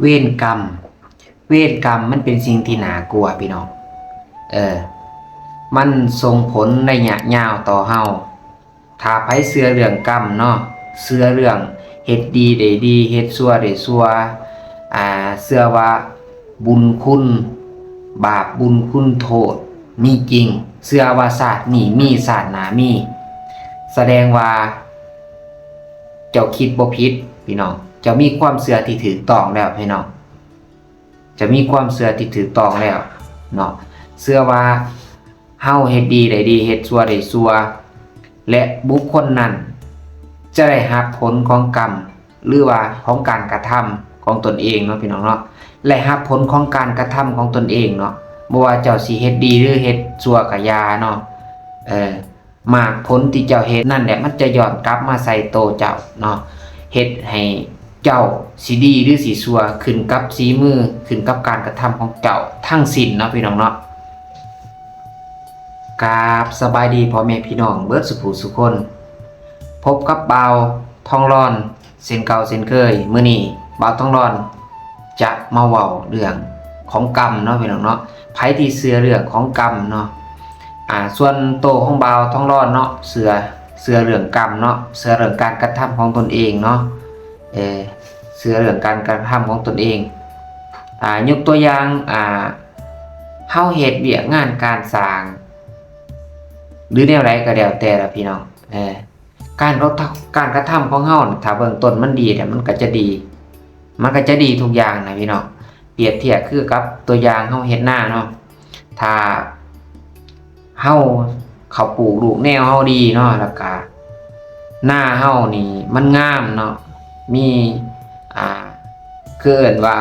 ເວນກຳ ເວນກຳມັນເປັນສິ່ງທີ່ໜ້າກົວພີ່ນ້ອງ. ເອີ ມັນສົ່ງຜົນໄລຍະຍາວຕໍ່ເຮົາ. ຖ້າໃຜເຊື່ອເລື່ອງກຳເນາະ, ເຊື່ອເລື່ອງເຮັດດີໄດ້ດີ, ເຮັດຊົ່ວໄດ້ຊົ່ວ, ອ່າ ເຊື່ອວ່າບຸນຄຸນບາບ, ບຸນຄຸນໂທດມີຈິງ, ເຊື່ອວ່າຊາດນີ້ມີ, ຊາດໜ້າມີ, ສະແດງວ່າເຈົ້າຄິດບໍ່ຜິດພີ່ນ້ອງ, ເຈົ້າມີຄວາມເຊື່ອທີ່ຖືກຕ້ອງແລ້ວພີ່ນ້ອງ. ຈະມີຄວາມເຊື່ອທີ່ຖືກຕ້ອງແລ້ວເນາະ, ເຊື່ອວ່າເຮົາເຮັດດີໄດ້ດີ, ເຮັດຊົ່ວໄດ້ຊົ່ວ ແລະ ບຸກຄົນນັ້ນຈະໄດ້ຮັບຜົນຂອງກຳ ຫຼືວ່າຂອງການກະທຳຂອງຕົນເອງເນາະ ພີ່ນ້ອງເນາະ, ໄດ້ຮັບຜົນຂອງການກະທຳຂອງຕົນເອງເນາະ, ບໍ່ວ່າເຈົ້າຊິເຮັດດີ ຫຼື ເຮັດຊົ່ວກະຢ່າເນາະ, ເອີ ໝາກຜົນທີ່ເຈົ້າເຮັດນັ້ນແຫຼະ ມັນຈະຍ້ອນກັບມາໃສ່ໂຕເຈົ້າເນາະ, ເຮັດໃຫ້ເຈົ້າຊິດີ ຫຼື ຊິຊົ່ວ ຂຶ້ນກັບສີມື, ຂຶ້ນກັບການກະທຳຂອງເຈົ້າທັງສິ້ນເນາະ ພີ່ນ້ອງເນາະ. ກາບສະບາຍດີພໍ່ແມ່ພີ່ນ້ອງເບິດສູ່ຜູ້ສູ່ຄົນ, ພົບກັບບ່າວທອງລອນ ເຊັ່ນເກົ່າເຊັ່ນເຄີຍ. ມື້ນີ້ບ່າວທອງລອນຈະມາເວົ້າເລື່ອງຂອງກຳເນາະ ພີ່ນ້ອງເນາະ, ໃຜທີ່ເຊື່ອເລື່ອງຂອງກຳເນາະ, ອ່າ ສ່ວນໂຕຂອງບ່າວທອງລອນເນາະ ເຊື່ອ ເຊື່ອເລື່ອງກຳເນາະ, ເຊື່ອເລື່ອງການກະທຳຂອງຕົນເອງເນາະ, ເອີ ເຊື່ອເລື່ອງການກະທຳຂອງຕົນເອງ. ອ່າ ຍົກຕົວຢ່າງ ອ່າ ເຮົາເຮັດວຽກງານການສ້າງ ຫຼື ແນວໃດກໍແລ້ວແຕ່ລະ ພີ່ນ້ອງ, ເອີ ການ ການກະທຳຂອງເຮົາ ຖ້າເບື້ອງຕົ້ນມັນດີແລ້ວ ມັນກໍຈະດີ, ມັນກໍຈະດີທຸກຢ່າງນະພີ່ນ້ອງ. ປຽບທຽບຄືກັບຕົວຢ່າງເຮົາເຮັດນາເນາະ, ຖ້າເຮົາ ເຂົ້າປູກລູກແນວເຮົາດີເນາະ, ແລ້ວກະນາເຮົານີ້ມັນງາມເນາະ, ມີ ອ່າ ຄືເອີ້ນວ່າ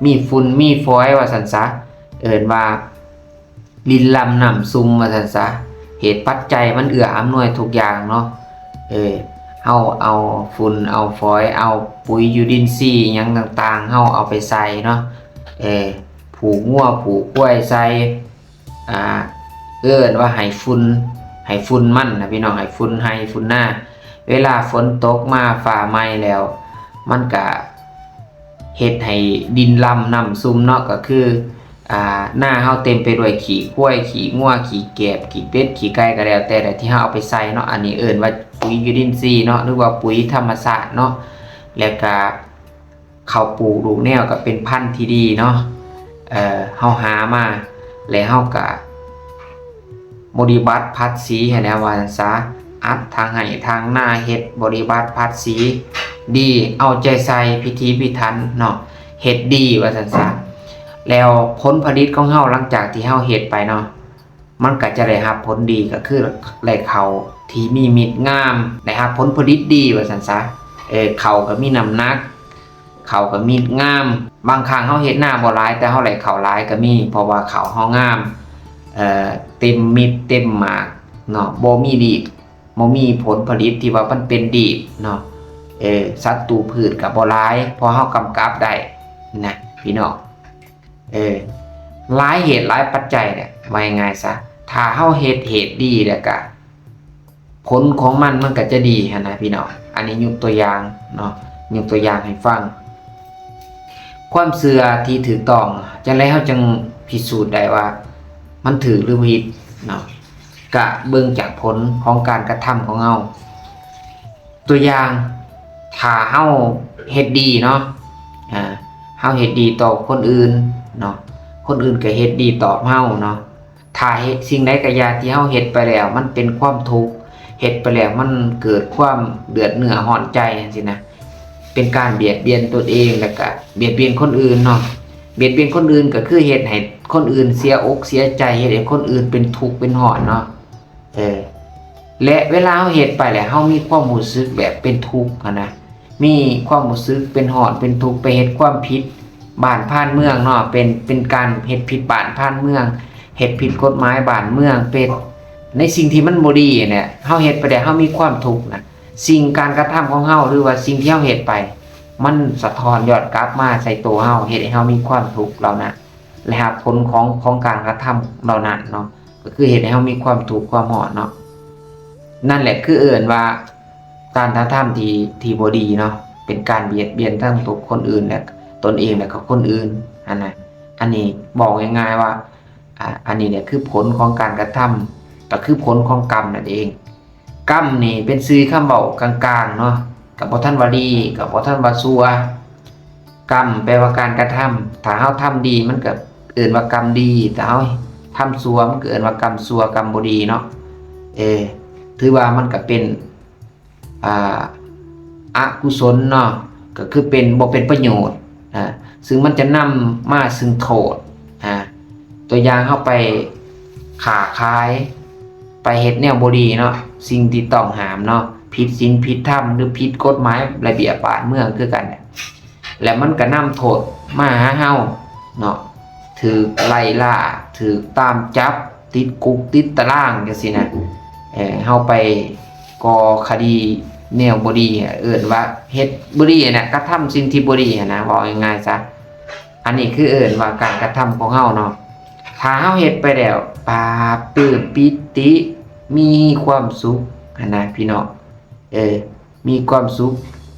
ມີຝຸ່ນມີຝອຍວ່າຊັ້ນຊະ, ເອີ້ນວ່າ ດິນລຳນ້ຳຊຸ່ມວ່າຊັ້ນຊະ, ເຫດປັດໄຈມັນເອື້ອອຳນວຍທຸກຢ່າງເນາະ. ເອີ ເຮົາເອົາຝຸ່ນເອົາຝອຍ ເອົາປຸຍຈຸລິນຊີຫຍັງຕ່າງໆ ເຮົາເອົາໄປໃສ່ເນາະ, ເອີ ຜູກງົວຜູກຄວາຍໃສ່ ອ່າ ເອີ້ນວ່າໄຮ່ຝຸ່ນ ໄຮ່ຝຸ່ນມັນນະພີ່ນ້ອງ, ໄຮ່ຝຸ່ນໄຮ່ຝຸ່ນນາ. ເວລາຝົນຕົກມາຟ້າໃໝ່ແລ້ວ ມັນກະ ເຮັດໃຫ້ດິນລຳນ້ຳຊຸ່ມເນາະ, ກໍຄື ອ່າ ນາເຮົາເຕັມໄປດ້ວຍຂີ້ຄວາຍ ຂີ້ງົວ ຂີ້ແກບ ຂີ້ເປັດ ຂີ້ໄກ່ ກໍແລ້ວແຕ່ທີ່ເຮົາເອົາໄປໃສ່ເນາະ. ອັນນີ້ເອີ້ນວ່າປຸຍຈຸລິນຊີເນາະ ຫຼືວ່າປຸຍທຳມະຊາດເນາະ. ແລ້ວກະເຂົ້າປູກລູກແນວກໍເປັນພັນທີ່ດີເນາະ, ເຮົາຫາມາ ແລ້ວເຮົາກະ ບໍລິບັດຜັດສີໃຫ້ແລ້ວວ່າຊັ້ນຊະ, ອັດທາງໄຮ່ທາງນາ ເຮັດບໍລິບັດຜັດສີດີ ເອົາໃຈໃສ່ ພິຖີພິຖັນເນາະ, ເຮັດດີວ່າຊັ້ນຊະ. ແລ້ວຜົນຜະລິດຂອງເຮົາ ຫຼັງຈາກທີ່ເຮົາເຮັດໄປເນາະ ມັນກໍຈະໄດ້ຮັບຜົນດີ ກໍຄືໄດ້ເຂົ້າທີ່ມີເມັດງາມ ໄດ້ຮັບຜົນຜະລິດດີວ່າຊັ້ນຊະ. ເອີ ເຂົ້າກໍມີນ້ຳໜັກ ເຂົ້າກໍມີງາມ. ບາງຄັ້ງເຮົາເຮັດນາບໍ່ຫຼາຍ ແຕ່ເຮົາໄດ້ເຂົ້າຫຼາຍກໍມີ ເພາະວ່າເຂົ້າເຮົາງາມ, ເອີ ເຕັມເມັດເຕັມໝາກເນາະ, ບໍ່ມີດີບ ບໍ່ມີຜົນຜະລິດທີ່ວ່າມັນເປັນດີບເນາະ. ເອີ ສັດຕູພືດກໍບໍ່ຫຼາຍ ເພາະເຮົາກຳກັບໄດ້ນະພີ່ນ້ອງ. ເອີ ຫຼາຍເຫດຫຼາຍປັດໄຈແຫຼະ ວ່າງ່າຍໆຊະ. ຖ້າເຮົາເຮັດເຫດດີແລ້ວກະ ຜົນຂອງມັນ ມັນກໍຈະດີຫັ້ນນະພີ່ນ້ອງ. ອັນນີ້ຍົກຕົວຢ່າງເນາະ, ຍົກຕົວຢ່າງໃຫ້ຟັງ. ຄວາມເຊື່ອທີ່ຖືກຕ້ອງ ຈັ່ງໃດເຮົາຈຶ່ງພິສູດໄດ້ວ່າມັນຖືກຫຼືຜິດເນາະ? ກະເບິ່ງຈາກຜົນຂອງການກະທຳຂອງເຮົາ. ຕົວຢ່າງ ຖ້າເຮົາເຮັດດີເນາະ, ອາ ເຮົາເຮັດດີຕໍ່ຄົນອື່ນເນາະ, ຄົນອື່ນກໍເຮັດດີຕອບເຮົາເນາະ. ຖ້າເຮັດສິ່ງໃດກໍຢ່າທີ່ເຮົາເຮັດໄປແລ້ວມັນເປັນຄວາມທຸກ, ເຮັດໄປແລ້ວມັນເກີດຄວາມເດືອດເນື້ອຮ້ອນໃຈຈັ່ງຊີ້ນະ, ເປັນການບຽດບຽນຕົນເອງ ແລ້ວກະບຽດບຽນຄົນອື່ນເນາະ. ບຽດບຽນຄົນອື່ນກໍຄືເຮັດໃຫ້ຄົນອື່ນເສຍອົກເສຍໃຈ, ເຮັດໃຫ້ຄົນອື່ນເປັນທຸກເປັນຮ້ອນເນາະ. ເອີ ແລະ ເວລາເຮົາເຮັດໄປແລ້ວ ເຮົາມີຄວາມຮູ້ສຶກແບບເປັນທຸກຫັ້ນນະ, ມີຄວາມຮູ້ສຶກເປັນຮ້ອນເປັນທຸກ, ໄປເຮັດຄວາມຜິດບ້ານຜ່ານເມືອງເນາະ, ເປັນ ເປັນການເຮັດຜິດບ້ານຜ່ານເມືອງ, ເຮັດຜິດກົດໝາຍບ້ານເມືອງ, ເປັນໃນສິ່ງທີ່ມັນບໍ່ດີຫັ້ນແຫຼະ. ເຮົາເຮັດໄປແລ້ວ ເຮົາມີຄວາມທຸກນະ. ສິ່ງການກະທຳຂອງເຮົາ ຫຼືວ່າສິ່ງທີ່ເຮົາເຮັດໄປ ມັນສະທ້ອນຍ້ອນກັບມາໃສ່ໂຕເຮົາ, ເຮັດໃຫ້ເຮົາມີຄວາມທຸກເຫຼົ່ານັ້ນ ແລະ ຮັບຜົນຂອງ ຂອງການກະທຳເຫຼົ່ານັ້ນເນາະ, ກໍຄືເຮັດໃຫ້ເຮົາມີຄວາມທຸກຄວາມຮ້ອນເນາະ. ນັ້ນແຫຼະ ຄືເອີ້ນວ່າການກະທຳທີ່ ທີ່ບໍ່ດີເນາະ, ເປັນການບຽດບຽນທັງຕົວຄົນອື່ນ ແລະ ຕົນເອງ ແລະກໍຄົນອື່ນຫັ້ນນະ. ອັນນີ້ເວົ້າງ່າຍໆວ່າ ອາ ອັນນີ້ແຫຼະຄືຜົນຂອງການກະທຳ ກໍຄືຜົນຂອງກຳນັ້ນເອງ. ກຳນີ້ເປັນຊື່ຄຳເວົ້າກາງໆເນາະ ກໍບໍ່ທັນວ່າດີ ກໍບໍ່ທັນວ່າຊົ່ວ. ກຳແປວ່າການກະທຳ ຖ້າເຮົາທຳດີມັນກໍເອີ້ນວ່າກຳດີ ຖ້າເຮົາທຳຊົ່ວມັນກໍເອີ້ນວ່າກຳຊົ່ວ ກຳບໍ່ດີເນາະ. ເອີ ຖືວ່າມັນກໍເປັນ ອ່າ ອະກຸສົນເນາະ ກໍຄືເປັນ ບໍ່ເປັນປະໂຫຍດ ອ່າ ຊຶ່ງມັນຈະນຳມາຊຶ່ງໂທດ. ອ່າ ຕົວຢ່າງເຮົາໄປຄ້າຂາຍ ໄປເຮັດແນວບໍ່ດີເນາະ ສິ່ງທີ່ຕ້ອງຫ້າມເນາະ ຜິດສິນຜິດທຳ ຫຼື ຜິດກົດໝາຍລະບຽບບ້ານເມືອງຄືກັນ ແລ້ວມັນກໍນຳໂທດມາຫາເຮົາເນາະ ຖືກໄລ່ລ່າ ຖືກຕາມຈັບ ຕິດຄຸກຕິດຕະລາງຈັ່ງຊີ້ນະ. ເອີ ເຮົາໄປກໍ່ຄະດີແນວບໍ່ດີ ເອີ້ນວ່າເຮັດບໍ່ດີຫັ້ນນະ ກະທຳສິ່ງທີ່ບໍ່ດີຫັ້ນນະ ເວົ້າງ່າຍໆຊະ. ອັນນີ້ຄືເອີ້ນວ່າການກະທຳຂອງເຮົາເນາະ. ຖ້າເຮົາເຮັດໄປແລ້ວປາບປຶ້ມປີຕິ ມີຄວາມສຸກຫັ້ນນະພີ່ນ້ອງ. ເອີ ມີຄວາມສຸກ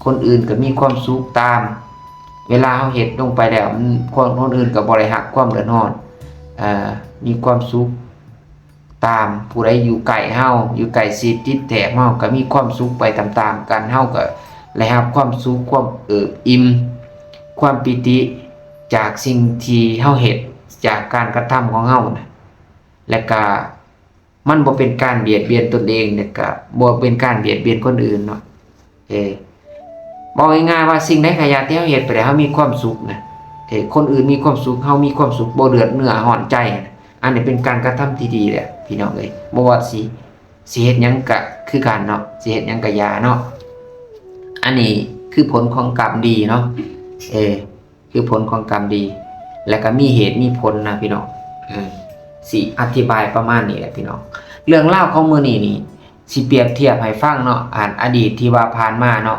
ຄົນອື່ນກໍມີຄວາມສຸກຕາມ. ເວລາເຮົາເຮັດລົງໄປແລ້ວ ມັນ ຄົນ ຄົນອື່ນກໍບໍ່ໄດ້ຮັບຄວາມເດືອດຮ້ອນ ເອີ ມີຄວາມສຸກຕາມ. ຜູ້ໃດຢູ່ໃກ້ເຮົາ ຢູ່ໃກ້ຊິດຕິດແຖບເຮົາ ກໍມີຄວາມສຸກໄປຕາມໆກັນ. ເຮົາກໍໄດ້ຮັບຄວາມສຸກ ຄວາມເອີບອີ່ມ ຄວາມປີຕິ ຈາກສິ່ງທີ່ເຮົາເຮັດ ຈາກການກະທຳຂອງເຮົານະ ແລະກະ ມັນບໍ່ເປັນການບຽດບຽນຕົນເອງ ແລະກະບໍ່ເປັນການບຽດບຽນຄົນອື່ນເນາະ. ເອີ ເວົ້າງ່າຍໆວ່າສິ່ງໃດກໍຢ່າທີ່ເຮົາເຮັດໄປແລ້ວເຮົາມີຄວາມສຸກນະ ເອີ ຄົນອື່ນມີຄວາມສຸກ ເຮົາມີຄວາມສຸກ ບໍ່ເດືອດເນື້ອຮ້ອນໃຈນະ. ອັນນີ້ເປັນການກະທຳທີ່ດີແຫຼະພີ່ນ້ອງເອີຍ. ບໍ່ວ່າຊິ ຊິເຮັດຫຍັງກະຄືກັນເນາະ ຊິເຮັດຫຍັງກະຢ່າເນາະ. ອັນນີ້ຄືຜົນຂອງກຳດີເນາະ ເອີ ຄືຜົນຂອງກຳດີ ແລ້ວກໍມີເຫດມີຜົນນະພີ່ນ້ອງ. ເອີ ຊິອະທິບາຍປະມານນີ້ແຫຼະພີ່ນ້ອງ. ເລື່ອງລາວຂອງມື້ນີ້ນີ້ ຊິປຽບທຽບໃຫ້ຟັງເນາະ ອັນອະດີດທີ່ວ່າຜ່ານມາເນາະ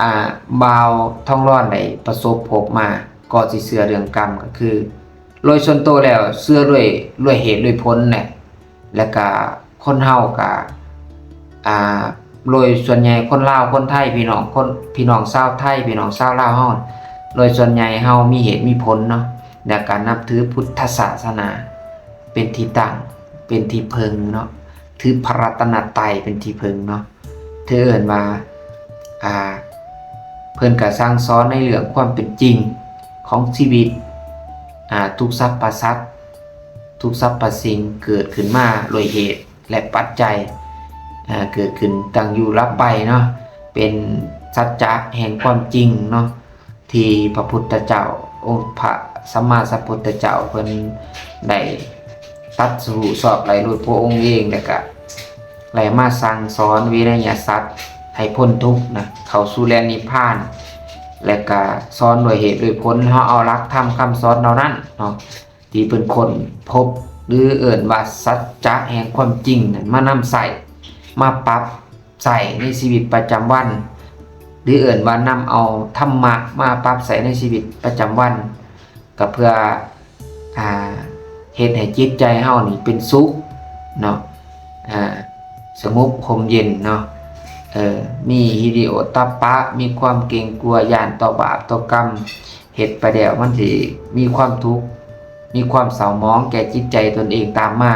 ອ່າ ບ່າວທອງລອນໄດ້ປະສົບພົບມາ ກໍຊິເຊື່ອເລື່ອງກຳ ກໍຄືໂດຍສ່ວນໂຕແລ້ວເຊື່ອດ້ວຍ ດ້ວຍເຫດດ້ວຍຜົນແຫຼະ ແລ້ວກະ ຄົນເຮົາກະ ອ່າ ໂດຍສ່ວນໃຫຍ່ຄົນລາວ ຄົນໄທ ພີ່ນ້ອງ ຄົນ ພີ່ນ້ອງຊາວໄທ ພີ່ນ້ອງຊາວລາວເຮົາ ໂດຍສ່ວນໃຫຍ່ເຮົາມີເຫດມີຜົນເນາະ ໃນການນັບຖືພຸດທະສາສະໜາເປັນທີ່ຕັ້ງ ເປັນທີ່ເພິ່ງເນາະ ຖືພະລັດຕະນະໄຕເປັນທີ່ເພິ່ງເນາະ ຖືເອີ້ນວ່າ ອ່າ ເພິ່ນກະສັ່ງສອນໃນເລື່ອງຄວາມເປັນຈິງຂອງຊີວິດ ອ່າ ທຸກສັບພະສັດ ທຸກສັບພະສິ່ງເກີດຂຶ້ນມາໂດຍເຫດ ແລະ ປັດໄຈ ເກີດຂຶ້ນຕັ້ງຢູ່ຫຼັບໄປເນາະ ເປັນສັດຈະແຫ່ງຄວາມຈິງເນາະ ທີ່ພະພຸດທະເຈົ້າ ອົງພະສຳມາສຳພຸດທະເຈົ້າເພິ່ນໄດ້ຕັດສະຮູ້ຊອບໄດ້ໂດຍພະອົງເອງ ແລ້ວກະໄດ້ມາສັ່ງສອນວິໄນຍະສັດໃຫ້ພົ້ນທຸກນະ ເຂົ້າສູ່ແດນນິບພານ ແລ້ວກະສອນດ້ວຍເຫດດ້ວຍຜົນ ເຮົາເອົາຫຼັກທຳຄຳສອນເຫຼົ່ານັ້ນເນາະ ທີ່ເພິ່ນຄົ້ນພົບ ຫຼື ເອີ້ນວ່າສັດຈະແຫ່ງຄວາມຈິງນັ້ນ ມານຳໃຊ້ ມາປັບໃຊ້ໃນຊີວິດປະຈຳວັນ ຫຼື ເອີ້ນວ່ານຳເອົາທຳມະມາປັບໃຊ້ໃນຊີວິດປະຈຳວັນ ກໍເພື່ອ ອ່າ ເຮັດໃຫ້ຈິດໃຈເຮົານີ້ເປັນສຸກເນາະ ອ່າ ສະຫງົບຮົ່ມເຢັນເນາະ ເອີ ມີຫິລິໂອດຕັບປະ ມີຄວາມເກງກົວຢ້ານຕໍ່ບາບຕໍ່ກຳ ເຮັດໄປແລ້ວມັນຊິມີຄວາມທຸກ ມີຄວາມເສົ້າໝອງແກ່ຈິດໃຈຕົນເອງຕາມມາ.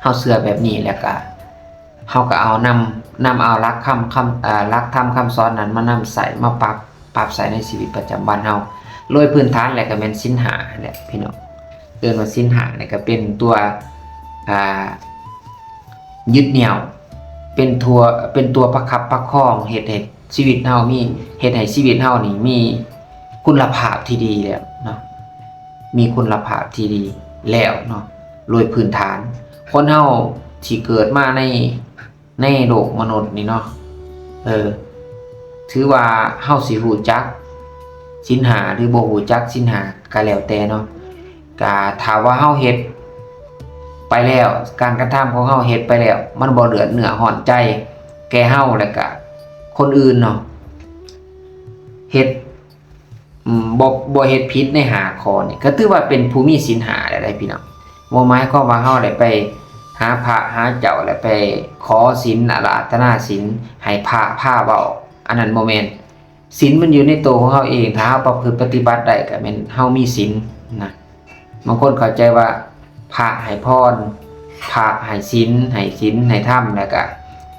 ເຮົາເຊື່ອແບບນີ້ແລ້ວກະ ເຮົາກະເອົານຳ ນຳເອົາຫຼັກຄຳ ຄຳ ເອີ ຫຼັກທຳຄຳສອນນັ້ນມານຳໃຊ້ ມາປັບ ປັບໃຊ້ໃນຊີວິດປະຈຳວັນເຮົາ ໂດຍພື້ນຖານແລ້ວກະແມ່ນສິນຫ້າຫັ້ນແຫຼະພີ່ນ້ອງ ເອີ້ນວ່າສິນຫ້ານີ້ກະເປັນຕົວ ອ່າ ຍຶດໜ່ຽວ ເປັນຕົວ ເປັນຕົວປະຄັບປະຄອງ ເຮັດໃຫ້ຊີວິດເຮົາມີ ເຮັດໃຫ້ຊີວິດເຮົານີ້ມີຄຸນລະພາບທີ່ດີແລ້ວເນາະ ມີຄຸນລະພາບທີ່ດີແລ້ວເນາະ ໂດຍພື້ນຖານ ຄົນເຮົາທີ່ເກີດມາໃນ ໃນໂລກມະນຸດນີ້ເນາະ ເອີ ຖືວ່າເຮົາຊິຮູ້ຈັກສິນຫ້າ ຫຼື ບໍ່ຮູ້ຈັກສິນຫ້າ ກະແລ້ວແຕ່ເນາະ ກະຖ້າວ່າເຮົາເຮັດໄປແລ້ວ ການກະທຳຂອງເຮົາເຮັດໄປແລ້ວ ມັນບໍ່ເດືອດເນື້ອຮ້ອນໃຈແກ່ເຮົາ ແລ້ວກະຄົນອື່ນເນາະ ເຮັດ ອືມ ບໍ່ ບໍ່ເຮັດຜິດໃນຫ້າຂໍ້ນີ້ ກໍຖືວ່າເປັນຜູ້ມີສິນຫ້າແລ້ວເດ້ພີ່ນ້ອງ ບໍ່ໝາຍຄວາມວ່າເຮົາໄດ້ໄປຫາພະຫາເຈົ້າ ແລ້ວໄປຂໍສິນ ອາລາທະນາສິນໃຫ້ພະພາເວົ້າ ອັນນັ້ນບໍ່ແມ່ນ. ສິນມັນຢູ່ໃນໂຕຂອງເຮົາເອງ, ຖ້າເຮົາປະພຶດປະຕິບັດໄດ້ ກໍແມ່ນເຮົາມີສິນນະ. ບາງຄົນເຂົ້າໃຈວ່າພະໃຫ້ພອນ, ພະໃຫ້ສິນ, ໃຫ້ສິນໃຫ້ທຳ ແລ້ວກໍ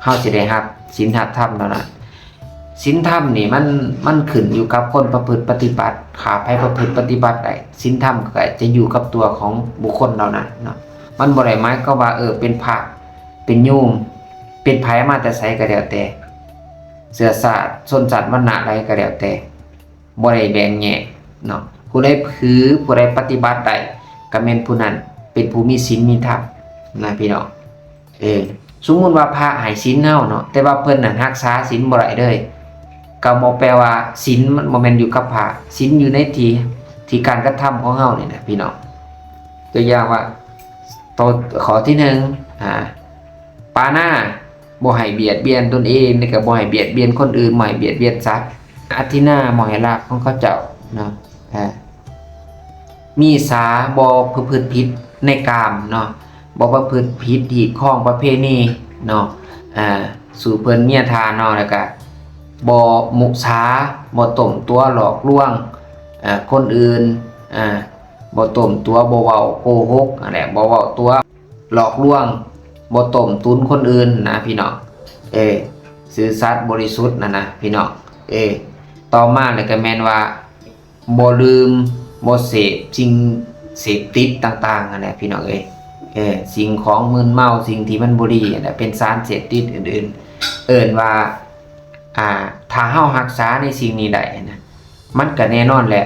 ເຮົາຊິໄດ້ຮັບສິນຮັບທຳເທົ່ານັ້ນ. ສິນທຳນີ້ມັນ, ມັນຂຶ້ນຢູ່ກັບຄົນປະພຶດປະຕິບັດ. ຖ້າໃຜປະພຶດປະຕິບັດໄດ້, ສິນທຳກໍຈະຢູ່ກັບຕົວຂອງບຸກຄົນເຫຼົ່ານັ້ນເນາະ. ມັນບໍ່ໄດ້ໝາຍຄວາມວ່າ, ເອີ, ເປັນພະ, ເປັນໂຍມ, ເປັນໃຜມາແຕ່ໃສກໍແລ້ວແຕ່, ເຊື້ອຊາດ, ຊົນຊັ້ນ, ວັນນະໃດກໍແລ້ວແຕ່, ບໍ່ໄດ້ແບ່ງແຍກເນາະ. ຜູ້ໃດຖື, ຜູ້ໃດປະຕິບັດໄດ້, ກໍແມ່ນຜູ້ນັ້ນເປັນຜູ້ມີສິນມີທຳນະ ພີ່ນ້ອງ. ເອີ ສົມມຸດວ່າພະໃຫ້ສິນເຮົາເນາະ, ແຕ່ວ່າເພິ່ນນັ້ນຮັກສາສິນບໍ່ໄດ້ເລີຍ, ກໍບໍ່ແປວ່າສິນມັນບໍ່ແມ່ນຢູ່ກັບພະ, ສິນຢູ່ໃນທີ່, ທີ່ການກະທຳຂອງເຮົານີ້ນະ ພີ່ນ້ອງ. ຕົວຢ່າງວ່າ ຂໍ້ທີໜຶ່ງ ອາ ປານາ ບໍ່ໃຫ້ບຽດບຽນຕົນເອງ ແລະກໍບໍ່ໃຫ້ບຽດບຽນຄົນອື່ນ, ບໍ່ໃຫ້ບຽດບຽນສັດ. ອະທິນາ ບໍ່ໃຫ້ລາບຂອງເຂົາເຈົ້າເນາະ. ອາ ມີສາ ບໍ່ປະພຶດຜິດໃນກາມເນາະ, ບໍ່ປະພຶດຜິດຮີດຄອງປະເພນີເນາະ, ອາ ສູ່ເພິ່ນເມຍທ່າເນາະ, ແລ້ວກະບໍ່ມຸສາ ບໍ່ຕົ້ມຕົວຫຼອກລວງ ອາ ຄົນອື່ນ, ອາ ບໍ່ຕົ້ມຕົວ ບໍ່ເວົ້າໂກຫົກຫັ້ນແຫຼະ, ບໍ່ເວົ້າຕົວຫຼອກລວງ, ບໍ່ຕົ້ມຕຸນຄົນອື່ນນະ ພີ່ນ້ອງ. ເອີ ຊື່ສັດບໍລິສຸດນັ້ນນະ ພີ່ນ້ອງ. ເອີ ຕໍ່ມາແລ້ວກໍແມ່ນວ່າ ບໍ່ດື່ມ, ບໍ່ເສບສິ່ງເສບຕິດຕ່າງໆຫັ້ນແຫຼະ ພີ່ນ້ອງເອີຍ. ເອີ ສິ່ງຂອງມຶນເມົາ, ສິ່ງທີ່ມັນບໍ່ດີຫັ້ນແຫຼະ, ເປັນສານເສບຕິດອື່ນໆ. ເອີ້ນວ່າ ອາ ຖ້າເຮົາຮັກສາໃນສິ່ງນີ້ໄດ້ນະ, ມັນກໍແນ່ນອນແຫຼະ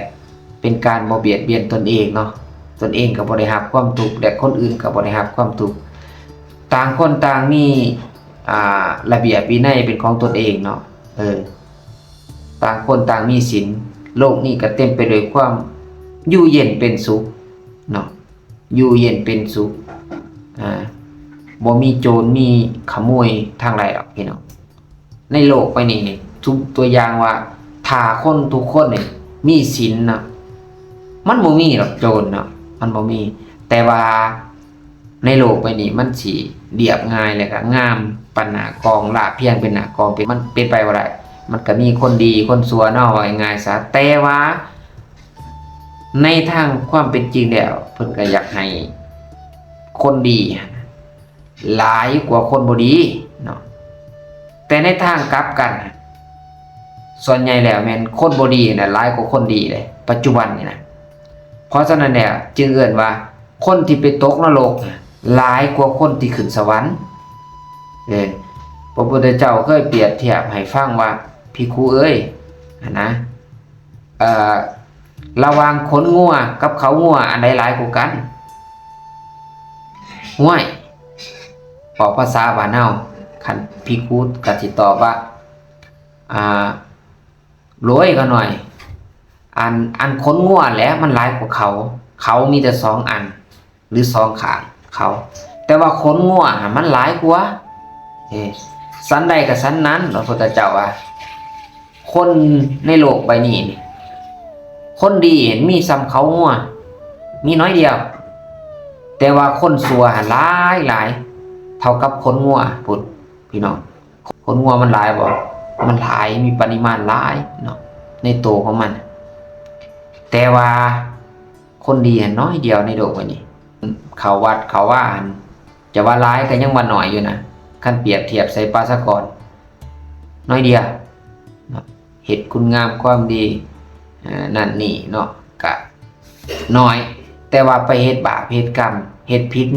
ເປັນການບໍ່ບຽດບຽນຕົນເອງເນາະ, ຕົນເອງກໍບໍ່ໄດ້ຮັບຄວາມທຸກ ແລະ ຄົນອື່ນກໍບໍ່ໄດ້ຮັບຄວາມທຸກ. ຕ່າງຄົນຕ່າງມີ ອາ ລະບຽບວິໄນເປັນຂອງຕົນເອງເນາະ. ເອີ ຕ່າງຄົນຕ່າງມີສິນ, ໂລກນີ້ກໍເຕັມໄປດ້ວຍຄວາມຢູ່ເຢັນເປັນສຸກເນາະ, ຢູ່ເຢັນເປັນສຸກ. ອາ ບໍ່ມີໂຈນມີຂະໂມຍທາງໃດດອກ ພີ່ນ້ອງ. ໃນໂລກໃບນີ້ນີ້ ທຸກ ຕົວຢ່າງວ່າ ຖ້າຄົນທຸກຄົນນີ້ມີສິນເນາະ, ມັນບໍ່ມີດອກໂຈນເນາະ, ມັນບໍ່ມີ. ແຕ່ວ່າໃນໂລກໃບນີ້ມັນຊິລຽບງ່າຍ ແລ້ວກໍງາມປານໜ້າກອງ, ລາບພຽງເປັນໜ້າກອງ, ເປັນ, ມັນເປັນໄປບໍ່ໄດ້. ມັນກໍມີຄົນດີຄົນຊົ່ວເນາະ, ເວົ້າງ່າຍໆຊະ. ແຕ່ວ່າໃນທາງຄວາມເປັນຈິງແລ້ວ ເພິ່ນກໍຢາກໃຫ້ຄົນດີ ຫຼາຍກວ່າຄົນບໍ່ດີເນາະ. ແຕ່ໃນທາງກັບກັນ ສ່ວນໃຫຍ່ແລ້ວແມ່ນຄົນບໍ່ດີນະຫຼາຍກວ່າຄົນດີເດ້ ປັດຈຸບັນນີ້ນະ. ເພາະສະນັ້ນແລ້ວຈຶ່ງເອີ້ນວ່າ ຄົນທີ່ໄປຕົກນະລົກຫຼາຍກວ່າຄົນທີ່ຂຶ້ນສະຫວັນ. ເອີ ພະພຸດທະເຈົ້າເຄີຍປຽບທຽບໃຫ້ຟັງວ່າ ພິກຂຸເອີຍ ຫັ້ນນະ, ເອີ ລະຫວ່າງຂົນງົວກັບເຂົາງົວ ອັນໃດຫຼາຍກວ່າກັນ? ຫ້ວຍ ອອກພາສາບ້ານເຮົາ ຄັນພິກຂຸກໍຊິຕອບວ່າ ອາ ໂລຍຂ້ານ້ອຍ ອັນ, ອັນຂົນງົວແຫຼະມັນຫຼາຍກວ່າເຂົາ, ເຂົາມີແຕ່ສອງອັນ ຫຼື ສອງຂ້າງເຂົາ, ແຕ່ວ່າຂົນງົວຫັ້ນມັນຫຼາຍກວ່າ. ເອີ ສັນໃດກໍສັນນັ້ນ ພະພຸດທະເຈົ້າວ່າ ຄົນໃນໂລກໃບນີ້ນີ້ ຄົນດີຫັ້ນມີສ່ຳເຂົາງົວ ມີໜ້ອຍດຽວ, ແຕ່ວ່າຄົນຊົ່ວຫັ້ນຫຼາຍໆ ເທົ່າກັບຂົນງົວພຸ້ນ ພີ່ນ້ອງ. ຂົນງົວມັນຫຼາຍບໍ່? ມັນຫຼາຍ, ມີປະລິມານຫຼາຍເນາະ ໃນໂຕຂອງມັນ, ແຕ່ວ່າຄົນດີຫັ້ນໜ້ອຍດຽວໃນໂລກໃບນີ້. ເຂົ້າວັດເຂົ້າວາຫັ້ນ ຈະວ່າຫຼາຍກໍຍັງວ່າໜ້ອຍຢູ່ນະ, ຄັນປຽບທຽບໃສ່ປະຊາກອນ ໜ້ອຍດຽວເນາະ. ເຮັດຄຸນງາມຄວາມດີ ເອີ ນັ້ນນີ້ເນາະ ກະໜ້ອຍ, ແຕ່ວ່າໄປເຮັດບາບເຮັດກຳ ເຮັດຜິດ,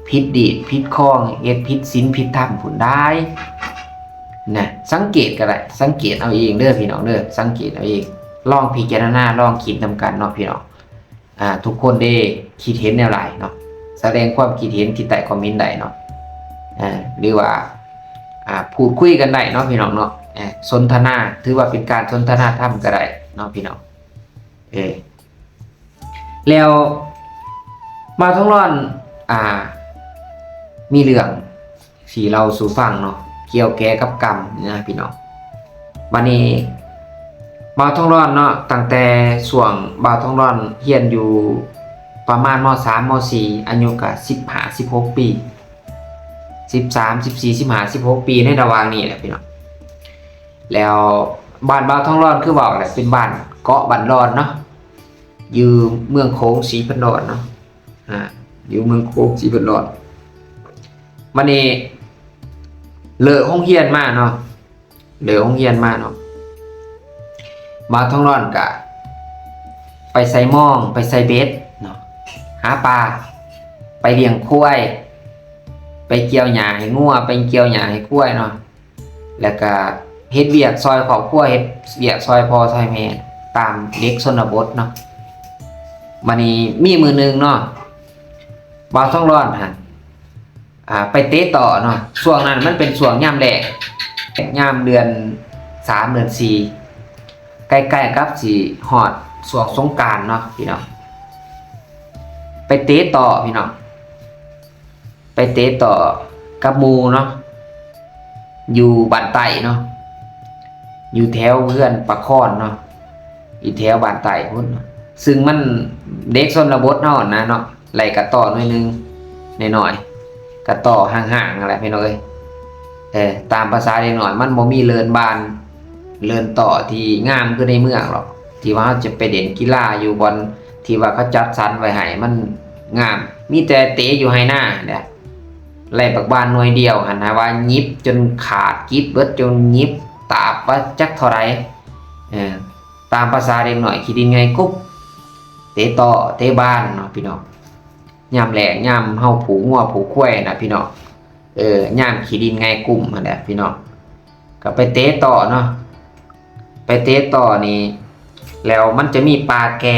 ຜິດດີດຜິດຄອງ ເຮັດຜິດສິນຜິດທຳພຸ້ນຫຼາຍນະ. ສັງເກດກໍໄດ້, ສັງເກດເອົາເອງເດີພີ່ນ້ອງເດີ, ສັງເກດເອົາເອງ, ລອງພິຈາລະນາ ລອງຄິດນຳກັນເນາະພີ່ນ້ອງ. ອາ ທຸກຄົນເດ້ ຄິດເຫັນແນວໃດເນາະ, ສະແດງຄວາມຄິດເຫັນທີ່ໃຕ້ຄອມເມັນໄດ້ເນາະ, ອາ ຫຼືວ່າ ອາ ພູດຄຸຍກັນໄດ້ເນາະພີ່ນ້ອງເນາະ. ອາ ສົນທະນາ ຖືວ່າເປັນການສົນທະນາທຳກໍໄດ້ເນາະພີ່ນ້ອງ. ເອີ ແລ້ວບ່າວທອງຫຼອນ ອາ ມີເລື່ອງ ຊິເລົ່າສູ່ຟັງເນາະ ກ່ຽວແກ່ກັບກຳນີ້ນະພີ່ນ້ອງ. ບາດນີ້ບ່າວທອງຫຼອນເນາະ, ຕັ້ງແຕ່ຊ່ວງບ່າວທອງຫຼອນຮຽນຢູ່ປະມານ ມໍສາມ ມໍສີ່ ອາຍຸກະສິບຫ້າ ສິບຫົກປີ, ສິບສາມ ສິບສີ່ ສິບຫ້າ ສິບຫົກປີ ໃນລະຫວ່າງນີ້ແຫຼະພີ່ນ້ອງ. ແລ້ວ ບ້ານບ່າວທອງຫຼອນ ຄືເວົ້າແຫຼະ ເປັນບ້ານເກາະບ້ານຫຼອນເນາະ ຢູ່ເມືອງໂຂງສີພັນດອນເນາະ ອ່າ ຢູ່ເມືອງໂຂງສີພັນດອນ. ບັດນີ້ເລີກໂຮງຮຽນມາເນາະ ເລີກໂຮງຮຽນມາເນາະ ບ່າວທອງຫຼອນກະໄປໃສ່ມອງ ໄປໃສ່ເບັດເນາະ ຫາປາ ໄປລ້ຽງຄວາຍ ໄປກ່ຽວຫຍ້າໃຫ້ງົວ ໄປກ່ຽວຫຍ້າໃຫ້ຄວາຍເນາະ ແລ້ວກະເຮັດວຽກຊ່ອຍຄອບຄົວ ເຮັດວຽກຊ່ອຍພໍ່ຊ່ອຍແມ່ ຕາມເດັກຊົນນະບົດເນາະ. ບັດນີ້ມີມື້ໜຶ່ງເນາະ ບ່າວທອງຫຼອນຫັ້ນ ອ່າ ໄປເຕະຕໍ້ເນາະ ຊ່ວງນັ້ນມັນເປັນຊ່ວງຍາມແລ້ງ ຍາມເດືອນສາມ ເດືອນສີ່ ໃກ້ໆກັບຊິຮອດຊ່ວງສົງການເນາະພີ່ນ້ອງ ໄປເຕະຕໍ້ພີ່ນ້ອງ ໄປເຕະຕໍ້ກັບໝູ່ເນາະ ຢູ່ບ້ານໃຕ້ເນາະ ຢູ່ແຖວເຮືອນປາຄອນເນາະ ຢູ່ແຖວບ້ານໃຕ້ພຸ້ນເນາະ ຊຶ່ງມັນເດັກຊົນນະບົດເຮົາຫັ້ນນະເນາະ ໄລ່ກະຕໍ້ໜ້ອຍໜຶ່ງ ນ້ອຍໆ ກະຕໍ້ຫ່າງໆຫັ້ນແຫຼະພີ່ນ້ອງເອີຍ. ເອີ ຕາມພາສາເດັກນ້ອຍ ມັນບໍ່ມີເລີນບານ ເລີນຕໍ້ທີ່ງາມຄືໃນເມືອງດອກ ທີ່ວ່າເຮົາຈະໄປຫຼິ້ນກິລາຢູ່ບ່ອນທີ່ວ່າເຂົາຈັດສັນໄວ້ໃຫ້ມັນງາມ ມີແຕ່ເຕະຢູ່ໄຮ່ນາຫັ້ນແຫຼະ ໄລ່ບັກບານໜ່ວຍດຽວຫັ້ນ ຫາວ່າຫຍິບຈົນຂາດກິດເບິດ ຈົນຫຍິບຕາບວ່າຈັກເທົ່າໃດ. ເອີ ຕາມພາສາເດັກນ້ອຍຂີ້ດິນໄງ່ກຸບ ເຕະຕໍ້ເຕະບານເນາະພີ່ນ້ອງ ຍາມແລ້ງ ຍາມເຮົາຜູກງົວຜູກຄວາຍນະພີ່ນ້ອງ ເອີ ຍາມຂີ້ດິນໄງ່ກຸ້ມຫັ້ນແຫຼະພີ່ນ້ອງ ກໍໄປເຕະຕໍ້ເນາະ ໄປເຕະຕໍ້ນີ້ ແລ້ວມັນຈະມີປ່າແກ່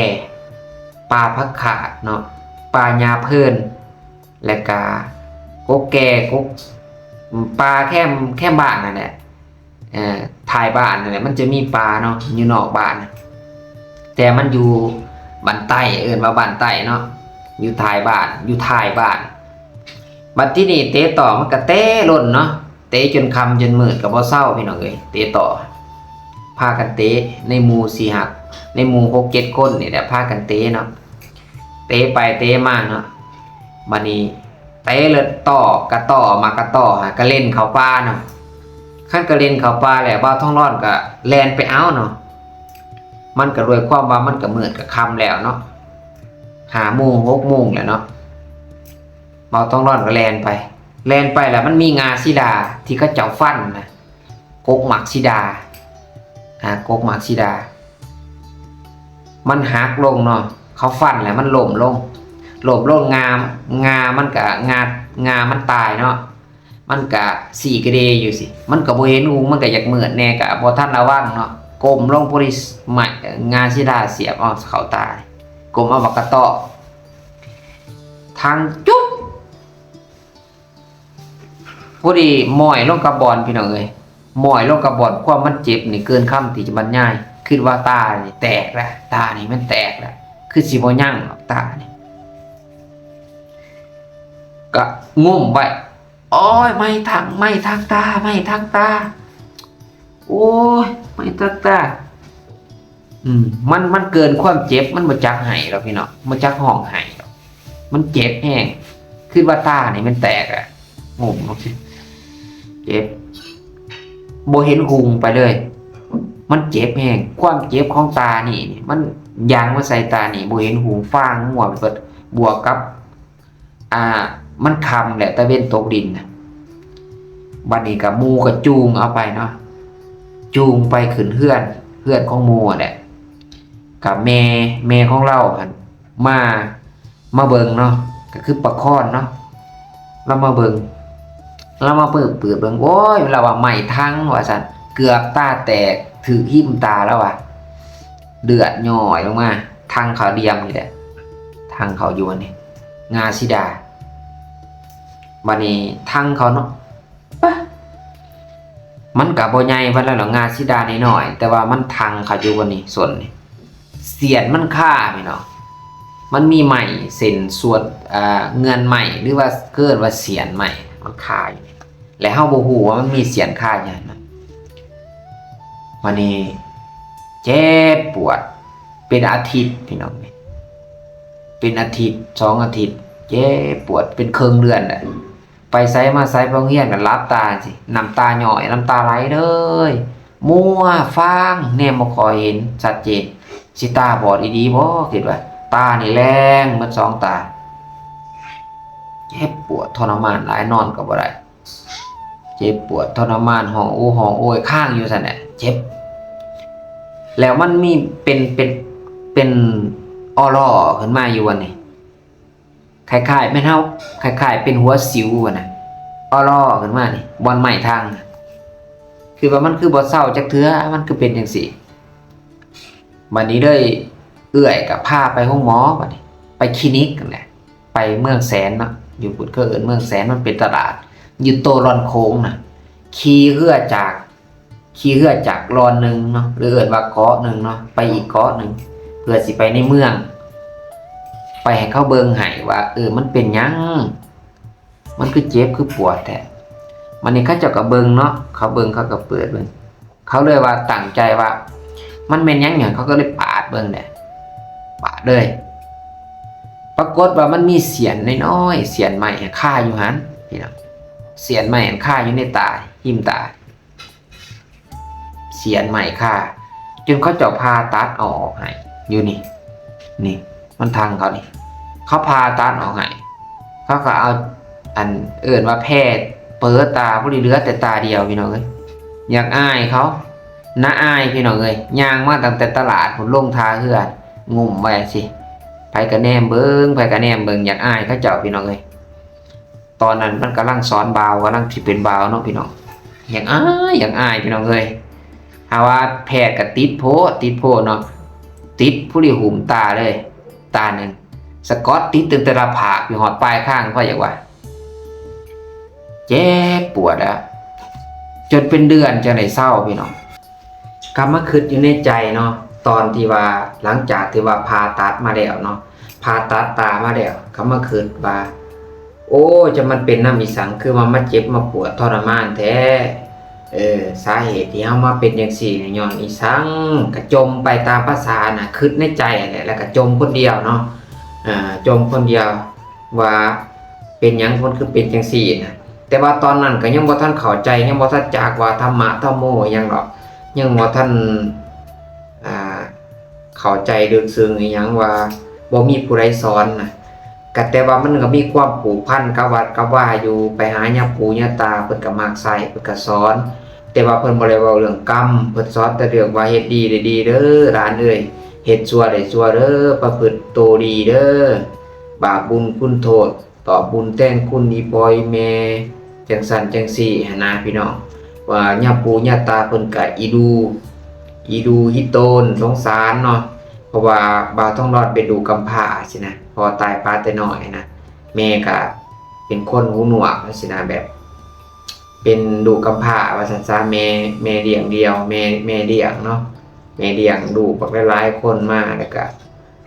ປ່າຜັກຂາດເນາະ ປ່າຫຍ້າເພີນ ແລ້ວກະກົກແກ່ ກົກ ປ່າແຄມ ແຄມບ້ານຫັ້ນແຫຼະ ເອີ ທ້າຍບ້ານຫັ້ນແຫຼະ ມັນຈະມີປ່າເນາະ ຢູ່ນອກບ້ານ ແຕ່ມັນຢູ່ບ້ານໃຕ້ ເອີ້ນວ່າບ້ານໃຕ້ເນາະ ຢູ່ທ້າຍບ້ານ ຢູ່ທ້າຍບ້ານ. ບັດທີນີ້ເຕະຕໍ້ ມັນກະເຕະຫຼົ່ນເນາະ ເຕະຈົນຄ່ຳຈົນມືດກະບໍ່ເຊົາພີ່ນ້ອງເອີຍ ເຕະຕໍ້ ພາກັນເຕະ ໃນໝູ່ສີ່ຫ້າ ໃນໝູ່ຫົກເຈັດຄົນນີ້ແຫຼະ ພາກັນເຕະເນາະ ເຕະໄປເຕະມາເນາະ. ບັດນີ້ເຕະແລ້ວຕໍ້ ກະຕໍ້ ໝາກກະຕໍ້ຫັ້ນກະເຫຼັ້ນເຂົ້າປ່າເນາະ ຄັນກະເຫຼັ້ນເຂົ້າປ່າແລ້ວ ບ່າວທອງຫຼອນກະແລ່ນໄປເອົາເນາະ ມັນກະດ້ວຍຄວາມວ່າມັນກະມືດກະຄ່ຳແລ້ວເນາະ ຫ້າໂມງ ຫົກໂມງແລ້ວເນາະ ບ່າວທອງຫຼອນກະແລ່ນໄປ ແລ່ນໄປແລ້ວມັນມີງ່າສີດາທີ່ເຂົາເຈົ້າຟັນນະ ກົກໝາກສີດາ ອ່າ ກົກໝາກສີດາ ມັນຫັກລົງເນາະ ເຂົາຟັນແລ້ວມັນລົ້ມລົງ ລົ້ມລົງ ງ່າ ງ່າມັນກະ ງ່າ ງ່າມັນຕາຍເນາະ ມັນກະສີກະເດຢູ່ຊີ້ ມັນກະບໍ່ເຫັນຫຸງ ມັນກະຢາກມືດແດ່ ກະບໍ່ທັນລະວັງເນາະ ກົ້ມລົງພໍດີ ໄມ້ ງ່າສີດາສຽບເອົາເຂົ້າຕາ ກົ້ມເອົາໝາກກະຕໍ້ ທັງຈຸບ ພໍດີໝ້ອຍລົງກັບບ່ອນ ພີ່ນ້ອງເອີຍ ໝ້ອຍລົງກັບບ່ອນ ຄວາມມັນເຈັບນີ້ເກີນຄຳທີ່ຈະບັນຍາຍ ຄິດວ່າຕານີ້ແຕກແລ້ວ ຕານີ້ມັນແຕກແລ້ວ ຄືຊິບໍ່ຍັງດອກຕານີ້ ກະງຸ້ມໄວ້ ໂອ້ຍ ໄມ້ທັງ ໄມ້ທັງຕາ ໄມ້ທັງຕາ ໂອ້ຍ ໄມ້ທັງຕາ. ອືມ ມັນ ມັນເກີນຄວາມເຈັບ ມັນບໍ່ຈັກໄຫ້ດອກພີ່ນ້ອງ ບໍ່ຈັກຮ້ອງໄຫ້ດອກ ມັນເຈັບແຮງ ຄິດວ່າຕານີ້ມັນແຕກແຫຼະ ງຸ້ມລົງຊີ້ ເຈັບ ບໍ່ເຫັນຫຸງໄປເລີຍ ມັນເຈັບແຮງ ຄວາມເຈັບຂອງຕານີ້ນີ້ ມັນຢາງມາໃສ່ຕານີ້ ບໍ່ເຫັນຫຸງ ຟາງມົວໄປເບິດ ບວກກັບ ອ່າ ມັນຄ່ຳແຫຼະ ຕາເວັນຕົກດິນນະ ບັດນີ້ກະໝູ່ກະຈູງເອົາໄປເນາະ ຈູງໄປຂຶ້ນເຮືອນ ເຮືອນຂອງໝູ່ຫັ້ນແຫຼະ ກະແມ່ ແມ່ຂອງລາວຫັ້ນມາ ມາເບິ່ງເນາະ ກະຄືປາຄອນເນາະ ລາວມາເບິ່ງ ລາວມາເປີດ ເປີດເບິ່ງ ໂອ້ຍ ລາວວ່າໄມ້ທັງວ່າຊັ້ນ ເກືອບຕາແຕກ ຖືກຫິມຕາລາວວ່າ ເລືອດຍ້ອຍລົງມາ ທັງເຂົ້າດຽມນີ້ແຫຼະ ທັງເຂົ້າຢູ່ອັນນີ້ ງ່າສີດາ ບັດນີ້ທັງເຂົ້າເນາະ ປະ ມັນກະບໍ່ໃຫຍ່ປານໃດດອກ ງ່າສີດານ້ອຍໆ ແຕ່ວ່າມັນທັງເຂົ້າຢູ່ບ່ອນນີ້ ສົ້ນນີ້ ສຽນມັນຄາພີ່ນ້ອງ ມັນມີໄມ້ເສັ້ນສ່ວນ ເອີ ເງື່ອນໄມ້ ຫຼືວ່າເອີ້ນວ່າສຽນໄມ້ ມັນຄາຢູ່ ແລະເຮົາບໍ່ຮູ້ວ່າມັນມີສຽນຄາຢູ່ຫັ້ນນະ ບາດນີ້ເຈັບປວດເປັນອາທິດພີ່ນ້ອງ ເປັນອາທິດສອງອາທິດ ເຈັບປວດເປັນເຄິ່ງເດືອນແຫຼະ ໄປໃສມາໃສ ໄປໂຮງຮຽນກໍຫຼັບຕາຈັ່ງຊີ້ ນ້ຳຕາຍ້ອຍ ນ້ຳຕາໄຫຼເລີຍ ມົວຟາງ ແນມບໍ່ຄ່ອຍເຫັນຊັດເຈນ. ຊິຕາບອດອີ່ຫຼີບໍ່? ຄິດວ່າ ຕານີ້ແລງໝົດສອງຕາ. ເຈັບປວດທໍລະມານຫຼາຍ ນອນກໍບໍ່ໄດ້. ເຈັບປວດທໍລະມານ ຮ້ອງໂອຮ້ອງໂອຍຄ້າງຢູ່ຊັ້ນແຫຼະ ເຈັບ. ແລ້ວມັນມີເປັນ ເປັນ ເປັນອໍລໍຂຶ້ນມາຢູ່ຫັ້ນນີ້ ຄ້າຍໆແມ່ນເຮົາ ຄ້າຍໆເປັນຫົວສິວຫັ້ນນະ ອໍລໍຂຶ້ນມານີ້ ບ່ອນໄມ້ທາງ. ຄືວ່າມັນຄືບໍ່ເຊົາຈັກເທື່ອ ມັນຄືເປັນຈັ່ງຊີ້. ບັດນີ້ເລີຍ ເອື້ອຍກໍພາໄປໂຮງໝໍ ບັດນີ້ ໄປຄລີນິກຫັ້ນແຫຼະ ໄປເມືອງແສນເນາະ ຢູ່ພຸ້ນເຂົາເອີ້ນເມືອງແສນ ມັນເປັນຕະຫຼາດຢູ່ໂຕລອນໂຂງນະ. ຂີ່ເຮືອຈາກ ຂີ່ເຮືອຈາກລອນໜຶ່ງເນາະ ຫຼືເອີ້ນວ່າເກາະໜຶ່ງເນາະ ໄປອີກເກາະໜຶ່ງ ເພື່ອຊິໄປໃນເມືອງ ໄປໃຫ້ເຂົາເບິ່ງໃຫ້ວ່າ ເອີ ມັນເປັນຫຍັງ ມັນຄືເຈັບຄືປວດແທ້. ບັດນີ້ເຂົາເຈົ້າກໍເບິ່ງເນາະ ເຂົາເບິ່ງ ເຂົາກໍເປີດເບິ່ງ ເຂົາເລີຍວ່າຕັ້ງໃຈວ່າ ມັນແມ່ນຫຍັງຫຍັງ ເຂົາກໍເລີຍປາດເບິ່ງແຫຼະ ປາດເລີຍ. ປາກົດວ່າມັນມີສຽນນ້ອຍໆ ສຽນໄມ້ຄາຢູ່ຫັ້ນ ພີ່ນ້ອງ ສຽນໄມ້ຄາຢູ່ໃນຕາ ຮິມຕາ ສຽນໄມ້ຄາ ຈົນເຂົາເຈົ້າຜ່າຕັດເອົາອອກໃຫ້ ຢູ່ນີ້ ນີ້ ມັນທັງເຂົານີ້ ເຂົາຜ່າຕັດອອກໃຫ້ ເຂົາກໍເອົາ ອັນ ເອີ້ນວ່າແພເປີດຕາ ບໍ່ໄດ້ເຫຼືອແຕ່ຕາດຽວ ພີ່ນ້ອງເອີຍ. ຢາກອາຍເຂົາ ໜ້າອາຍ ພີ່ນ້ອງເອີຍ ຍ່າງມາຕັ້ງແຕ່ຕະຫຼາດພຸ້ນ ລົງທ່າເຮືອ ງຸ້ມໄວ້ຈັ່ງຊີ້ ໃຜກໍແນມເບິ່ງ ໃຜກໍແນມເບິ່ງ ຢາກອາຍເຂົາເຈົ້າ ພີ່ນ້ອງເອີຍ. ຕອນນັ້ນມັນກຳລັງສອນບ່າວ ກຳລັງຊິເປັນບ່າວເນາະ ພີ່ນ້ອງ ຢາກອາຍ ຢາກອາຍ ພີ່ນ້ອງເອີຍ. ຫາວ່າແພດກໍຕິດໂພດ ຕິດໂພດເນາະ ຕິດຜູ້ລິຫຸ້ມຕາເລີຍ ຕາໜຶ່ງ ສະກອດຕິດຕັ້ງແຕ່ໜ້າຜາກ ໄປຮອດປາຍຄາງ ພໍຢາກວ່າ ເຈັບປວດອະ ຈົນເປັນເດືອນຈັ່ງໄດ້ເຊົາ ພີ່ນ້ອງ. ກັບມາຄິດຢູ່ໃນໃຈເນາະ ຕອນທີ່ວ່າ ຫຼັງຈາກທີ່ວ່າຜ່າຕັດມາແລ້ວເນາະ ຜ່າຕັດຕາມາແລ້ວ ກໍມາຄິດວ່າ ໂອ້ ຈັ່ງມັນເປັນນຳອີສັງ ຄືວ່າມາເຈັບມາປວດທໍລະມານແທ້ ເອີ ສາເຫດທີ່ເຮົາມາເປັນຈັ່ງຊີ້ນີ້ຍ້ອນອີສັງ? ກໍຈົ່ມໄປຕາມພາສານະ ຄິດໃນໃຈແຫຼະ ແລ້ວກໍຈົ່ມຄົນດຽວເນາະ ເອີ ຈົ່ມຄົນດຽວ ວ່າເປັນຫຍັງເພິ່ນຄືເປັນຈັ່ງຊີ້ນະ. ແຕ່ວ່າຕອນນັ້ນກໍຍັງບໍ່ທັນເຂົ້າໃຈ ຍັງບໍ່ທັນຈັກວ່າທຳມະທຳໂມອີ່ຫຍັງດອກ ຍັງບໍ່ທັນ ອ່າ ເຂົ້າໃຈເລິກເຊິ່ງອີ່ຫຍັງ ວ່າບໍ່ມີຜູ້ໃດສອນນະ. ກະແຕ່ວ່າມັນກໍມີຄວາມຜູກພັນກັບວັດກັບວາຢູ່ ໄປຫາຍາປູຍາຕາ ເພິ່ນກໍມັກໃຊ້ ເພິ່ນກໍສອນ. ແຕ່ວ່າເພິ່ນບໍ່ໄດ້ເວົ້າເລື່ອງກຳ ເພິ່ນສອນແຕ່ເລື່ອງວ່າເຮັດດີໄດ້ດີເດີຫຼານເອີຍ ເຮັດຊົ່ວໄດ້ຊົ່ວເດີ ປະພຶດໂຕດີເດີ ບາບບຸນຄຸນໂທດ ຕອບບຸນແທນຄຸນອີ່ພໍ່ອີ່ແມ່ ຈັ່ງຊັ້ນຈັ່ງຊີ້ຫັ້ນນະພີ່ນ້ອງ. ວ່າຍາປູຍາຕາເພິ່ນກະອີດູ ອີດູຮີໂຕນ ສົງສານເນາະ ເພາະວ່າບ່າວທອງຫຼອດເປັນລູກກຳພ້າຊີ້ນະ ພໍ່ຕາຍປະແຕ່ນ້ອຍນະ ແມ່ກະເປັນຄົນຫູໜວກຊີ້ນະ ແບບເປັນລູກກຳພ້າວ່າຊັ້ນຊະ ແມ່ ແມ່ລ້ຽງດຽວ ແມ່ ແມ່ລ້ຽງເນາະ ແມ່ລ້ຽງລູກບັກຫຼາຍໆຄົນມາ ແລ້ວກະ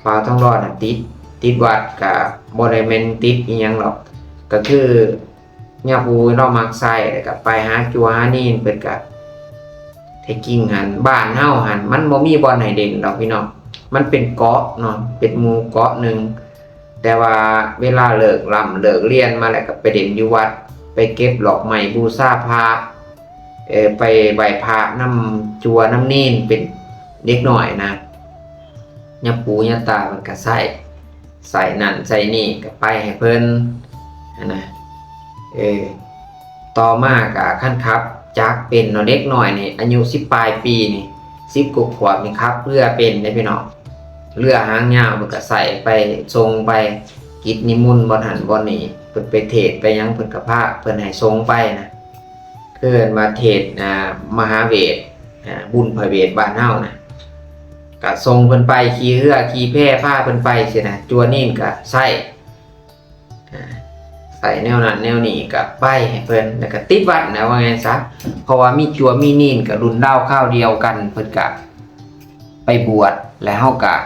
ບ່າວທອງຫຼອດນັ້ນຕິດ ຕິດວັດ ກະບໍ່ໄດ້ແມ່ນຕິດອີ່ຫຍັງດອກ ກະຄືຍາປູລາວມັກໃຊ້ ແລ້ວກະໄປຫາຈົວຫານີນ ເພິ່ນກະ ແທ້ຈິງຫັ້ນ ບ້ານເຮົາຫັ້ນ ມັນບໍ່ມີບ່ອນໃຫ້ຫຼິ້ນດອກພີ່ນ້ອງ ມັນເປັນເກາະເນາະ ເປັນໝູ່ເກາະໜຶ່ງ ແຕ່ວ່າເວລາເລີກລ່ຳເລີກລຽນມາແລ້ວ ກະໄປຫຼິ້ນຢູ່ວັດ ໄປເກັບດອກໄມ້ບູຊາພະ ເອີ ໄປໄຫວ້ພະນຳຈົວນຳນີນ ເປັນເດັກນ້ອຍນະ ຍາປູຍາຕາເພິ່ນກະໃຊ້ ໃຊ້ນັ້ນໃຊ້ນີ້ກະໄປໃຫ້ເພິ່ນຫັ້ນນະ. ເອີ ຕໍ່ມາກະຄັນຂັບຈັກເປັນເນາະ ເດັກນ້ອຍນີ້ອາຍຸສິບປາຍປີນີ້ ສິບກວ່າຂວບນີ້ ຂັບເຮືອເປັນເດ້ພີ່ນ້ອງ. ເຮືອຫາງຍາວເພິ່ນກະໃຊ້ໄປ ສົ່ງໄປກິດນິມົນບ່ອນຫັ້ນບ່ອນນີ້ ເພິ່ນໄປເທດໄປຫຍັງ ເພິ່ນກະພາເພິ່ນໃຫ້ສົ່ງໄປນະ ຄືເອີ້ນວ່າເທດ ອ່າ ມະຫາເວດ ອ່າ ບຸນພະເວດບ້ານເຮົານະ ກະສົ່ງເພິ່ນໄປ ຂີ່ເຮືອຂີ່ແພພາເພິ່ນໄປຊີ້ນະ. ຈົວນີນກະໃຊ້ ອ່າ ໃຊ້ແນວນັ້ນແນວນີ້ກະໄປໃຫ້ເພິ່ນ ແລ້ວກະຕິດວັດນະ ວ່າງ່າຍຊະ ເພາະວ່າມີຈົວມີນີນກະລຸ້ນລາວຄາວດຽວກັນ ເພິ່ນກະໄປບວດ ແລ້ວເຮົາກະ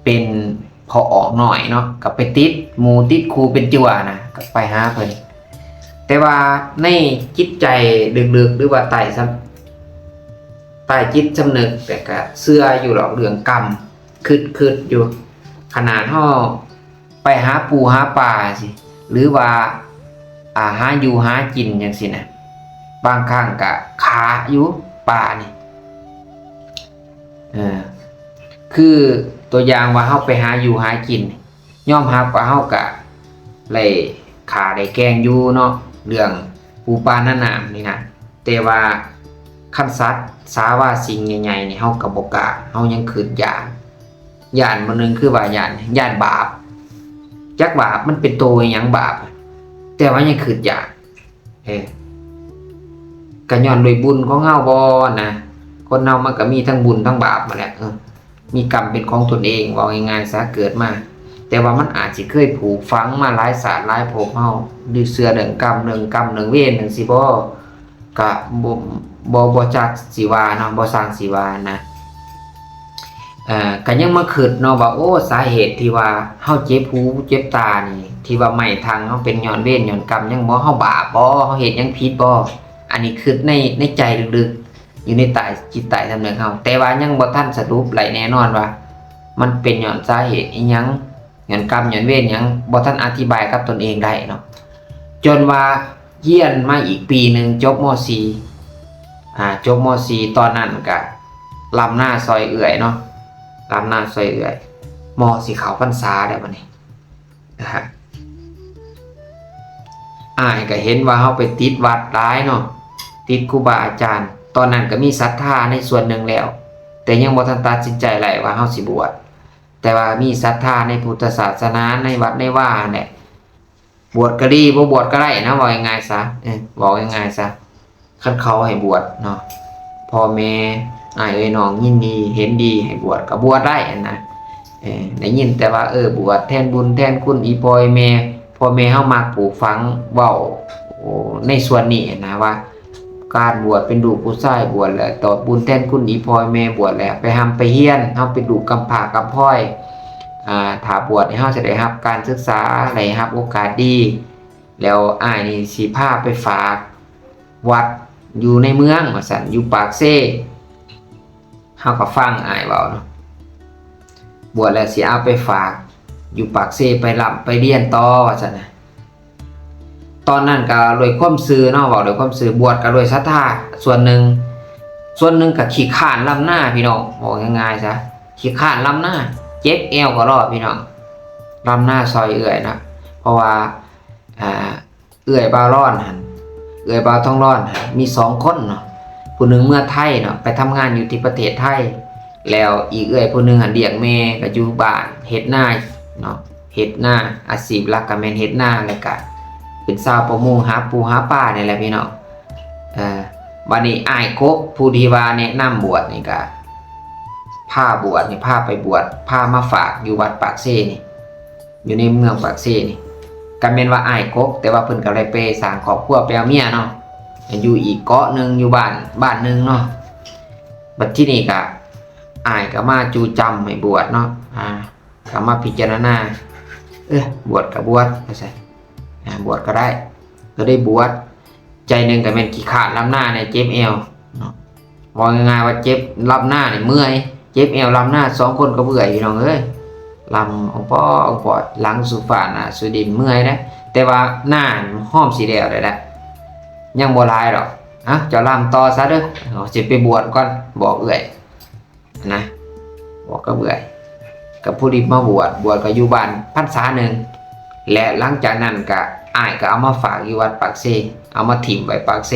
ເປັນພໍ່ອອກນ້ອຍເນາະ ກະໄປຕິດໝູ່ຕິດຄູ່ເປັນຈົວນະ ກະໄປຫາເພິ່ນ. ແຕ່ວ່າໃນຈິດໃຈເລິກໆ ຫຼືວ່າໃຕ້ສຳ ໃຕ້ຈິດສຳນຶກ ແຕ່ກະເຊື່ອຢູ່ດອກເລື່ອງກຳ ຄິດ ຄິດຢູ່ ຂະໜາດເຮົາໄປຫາປູຫາປາຊີ້ ຫຼືວ່າ ອ່າ ຫາຢູ່ຫາກິນຈັ່ງຊີ້ນະ ບາງຄັ້ງກະຂ້າຢູ່ປ່ານີ້ ເອີ ຄືຕົວຢ່າງວ່າເຮົາໄປຫາຢູ່ຫາກິນ ຍອມຮັບວ່າເຮົາກະໄດ້ຂ້າໄດ້ແກ່ງຢູ່ເນາະ ເລື່ອງປູປາໜານ້ຳນີ້ນະ, ແຕ່ວ່າຄັນສັດສາວາສິ່ງໃຫຍ່ໆນີ້ ເຮົາກໍບໍ່ກ້າ, ເຮົາຍັງຄິດຢ້ານ. ຢ້ານ ບໍ່ໜຶ່ງຄືວ່າຢ້ານ ຢ້ານບາບ, ຈັກບາບມັນເປັນໂຕອີ່ຫຍັງບາບ, ແຕ່ວ່າຍັງຄິດຢ້ານ. ເອີ ກໍຍ້ອນດ້ວຍບຸນຂອງເຮົາບໍ່ນະ, ຄົນເຮົາມັນກໍມີທັງບຸນທັງບາບຫັ້ນແຫຼະ, ເອີ ມີກຳເປັນຂອງຕົນເອງ ເວົ້າງ່າຍໆຊະ ເກີດມາ, ແຕ່ວ່າມັນອາດຊິເຄີຍຜູກຝັງມາຫຼາຍຊາດຫຼາຍພົບເຮົາ ຫຼືເຊື່ອເລື່ອງກຳ ເລື່ອງກຳເລື່ອງເວນຈັ່ງຊີ້ບໍ່? ກະບໍ່ ບໍ່ ບໍ່ຈັກຊິວ່າເນາະ ບໍ່ຊ່າງຊິວ່ານະ. ເອີ ກະຍັງມາຄິດເນາະວ່າ ໂອ້ ສາເຫດທີ່ວ່າເຮົາເຈັບຫູເຈັບຕານີ້ ທີ່ວ່າໄມ້ທັງເຮົາເປັນຍ້ອນເວນຍ້ອນກຳ ຍັງບໍ່ ເຮົາບາບບໍ່ ເຮົາເຮັດຫຍັງຜິດບໍ່? ອັນນີ້ຄິດໃນ ໃນໃຈເລິກໆ ຢູ່ໃນໃຕ້ຈິດໃຕ້ສຳນຶກເຮົາ, ແຕ່ວ່າຍັງບໍ່ທັນສະຫຼຸບໄດ້ແນ່ນອນວ່າ ມັນເປັນຍ້ອນສາເຫດອີ່ຫຍັງ ຍ້ອນກຳຍ້ອນເວນຫຍັງ ບໍ່ທັນອະທິບາຍກັບຕົນເອງໄດ້ເນາະ. ຈົນວ່າຮຽນມາອີກປີໜຶ່ງ ຈົບ ມ.ສີ່ ອາ ຈົບ ມ.ສີ່ ຕອນນັ້ນກະລຳນາຊ່ອຍເອື້ອຍເນາະ, ລຳນາຊ່ອຍເອື້ອຍ ມໍຊິເຂົ້າພັນສາແລ້ວບັດນີ້. ອ້າຍກໍເຫັນວ່າເຮົາໄປຕິດວັດຫຼາຍເນາະ, ຕິດຄູບາອາຈານ, ຕອນນັ້ນກໍມີສັດທາໃນສ່ວນໜຶ່ງແລ້ວ ແຕ່ຍັງບໍ່ທັນຕັດສິນໃຈໄດ້ວ່າເຮົາຊິບວດ, ແຕ່ວ່າມີສັດທາໃນພຸດທະສາສະໜາ ໃນວັດໃນວາຫັ້ນແຫຼະ. ບວດກໍດີ ບໍ່ບວດກໍໄດ້ນະ ເວົ້າງ່າຍໆຊະ ເອີ ເວົ້າງ່າຍໆຊະ. ຄັນເຂົາໃຫ້ບວດເນາະ ພໍ່ແມ່ ອ້າຍເອີຍນ້ອງຍິນດີເຫັນດີໃຫ້ບວດກໍບວດໄດ້ຫັ້ນນະ. ເອີ ໄດ້ຍິນແຕ່ວ່າ ເອີ ບວດແທນບຸນແທນຄຸນອີ່ພໍ່ອີ່ແມ່, ພໍ່ແມ່ເຮົາມັກປູກຝັງເວົ້າ ໂອ້ ໃນສ່ວນນີ້ຫັ້ນນະວ່າ ການບວດເປັນລູກຜູ້ຊາຍ ບວດແລ້ວຕອບບຸນແທນຄຸນອີ່ພໍ່ອີ່ແມ່, ບວດແລ້ວໄປຮ່ຳໄປຮຽນ, ເຮົາເປັນລູກກຳພ້າກຳພ້ອຍ ອາ ຖ້າບວດນີ້ເຮົາຈະໄດ້ຮັບການສຶກສາ ໄດ້ຮັບໂອກາດດີ. ແລ້ວອ້າຍນີ້ຊິພາໄປຝາກວັດຢູ່ໃນເມືອງວ່າຊັ້ນ ຢູ່ປາກເຊ. ເຮົາກໍຟັງອ້າຍເວົ້າເນາະ, ບວດແລ້ວຊິເອົາໄປຝາກຢູ່ປາກເຊ ໄປລ່ຳໄປຮຽນຕໍ່ວ່າຊັ້ນນະ. ຕອນນັ້ນກໍດ້ວຍຄວາມຊື່ເນາະ ເວົ້າດ້ວຍຄວາມຊື່ ບວດກໍດ້ວຍສັດທາສ່ວນໜຶ່ງ, ສ່ວນໜຶ່ງກໍຂີ້ຄ້ານລ່ຳນາພີ່ນ້ອງ ເວົ້າງ່າຍໆຊະ ຂີ້ຄ້ານລ່ຳນາ ເຈັບແອວກໍລໍພີ່ນ້ອງ ລ່ຳນາຊ່ອຍເອື້ອຍນະ. ເພາະວ່າ ອ່າ ເອື້ອຍບ່າວລອນຫັ້ນ ເອື້ອຍບ່າວທອງລອນຫັ້ນມີສອງຄົນເນາະ, ຜູ້ໜຶ່ງເມືອໄທເນາະ ໄປທຳງານຢູ່ທີ່ປະເທດໄທ, ແລ້ວອີກເອື້ອຍຜູ້ໜຶ່ງຫັ້ນລ້ຽງແມ່ກໍຢູ່ບ້ານເຮັດນາເນາະ ເຮັດນາ ອາຊີບຫຼັກກໍແມ່ນເຮັດນາ ແລ້ວກໍເປັນຊາວປະມົງ ຫາປູຫາປານີ້ແຫຼະພີ່ນ້ອງ. ເອີ ບາດນີ້ອ້າຍກົກຜູ້ທີ່ວ່າແນະນຳບວດນີ້ກໍພາບວດນີ້ ພາໄປບວດ ພາມາຝາກຢູ່ວັດປາກເຊນີ້ ຢູ່ໃນເມືອງປາກເຊນີ້ ກໍແມ່ນວ່າອ້າຍກົກ ແຕ່ວ່າເພິ່ນກໍໄດ້ໄປສ້າງຄອບຄົວໄປເອົາເມຍເນາະ ຢູ່ອີກເກາະໜຶ່ງ ຢູ່ບ້ານ ບ້ານໜຶ່ງເນາະ. ບັດທີນີ້ກໍ ອ້າຍກໍມາຈູ້ຈຳໃຫ້ບວດເນາະ ອາ ກໍມາພິຈາລະນາ ເອີ ບວດກໍບວດວ່າຊັ້ນ ອາ ບວດກໍໄດ້ ກໍໄດ້ບວດ. ໃຈໜຶ່ງກໍແມ່ນຂີ້ຄ້ານລ່ຳນາແດ່ ເຈັບແອວເນາະ ເວົ້າງ່າຍໆວ່າເຈັບລ່ຳນານີ້ເມື່ອຍ ເຈັບແອວລ່ຳນາ ສອງຄົນກໍເມື່ອຍພີ່ນ້ອງເອີຍ ລ່ຳອອງປອງອອງປອດ ຫຼັງສູ່ຟ້າໜ້າສູ່ດິນ ເມື່ອຍເດ້. ແຕ່ວ່ານານະ ຮອມຊິແລ້ວແລ້ວ ຍັງບໍ່ຫຼາຍດອກ. ເອົ້າ ເຈົ້າລ່ຳຕໍ່ຊະເດີ້ ເຮົາຊິໄປບວດກ່ອນ ບອກເອື້ອຍ ນະ ບອກກັບເອື້ອຍ ກໍຜູ້ທີ່ມາບວດ ບວດກໍຢູ່ບ້ານພັນສາໜຶ່ງ ແລະ ຫຼັງຈາກນັ້ນກໍ ອ້າຍກໍເອົາມາຝາກຢູ່ວັດປາກເຊ ເອົາມາຖິ້ມໄວ້ປາກເຊ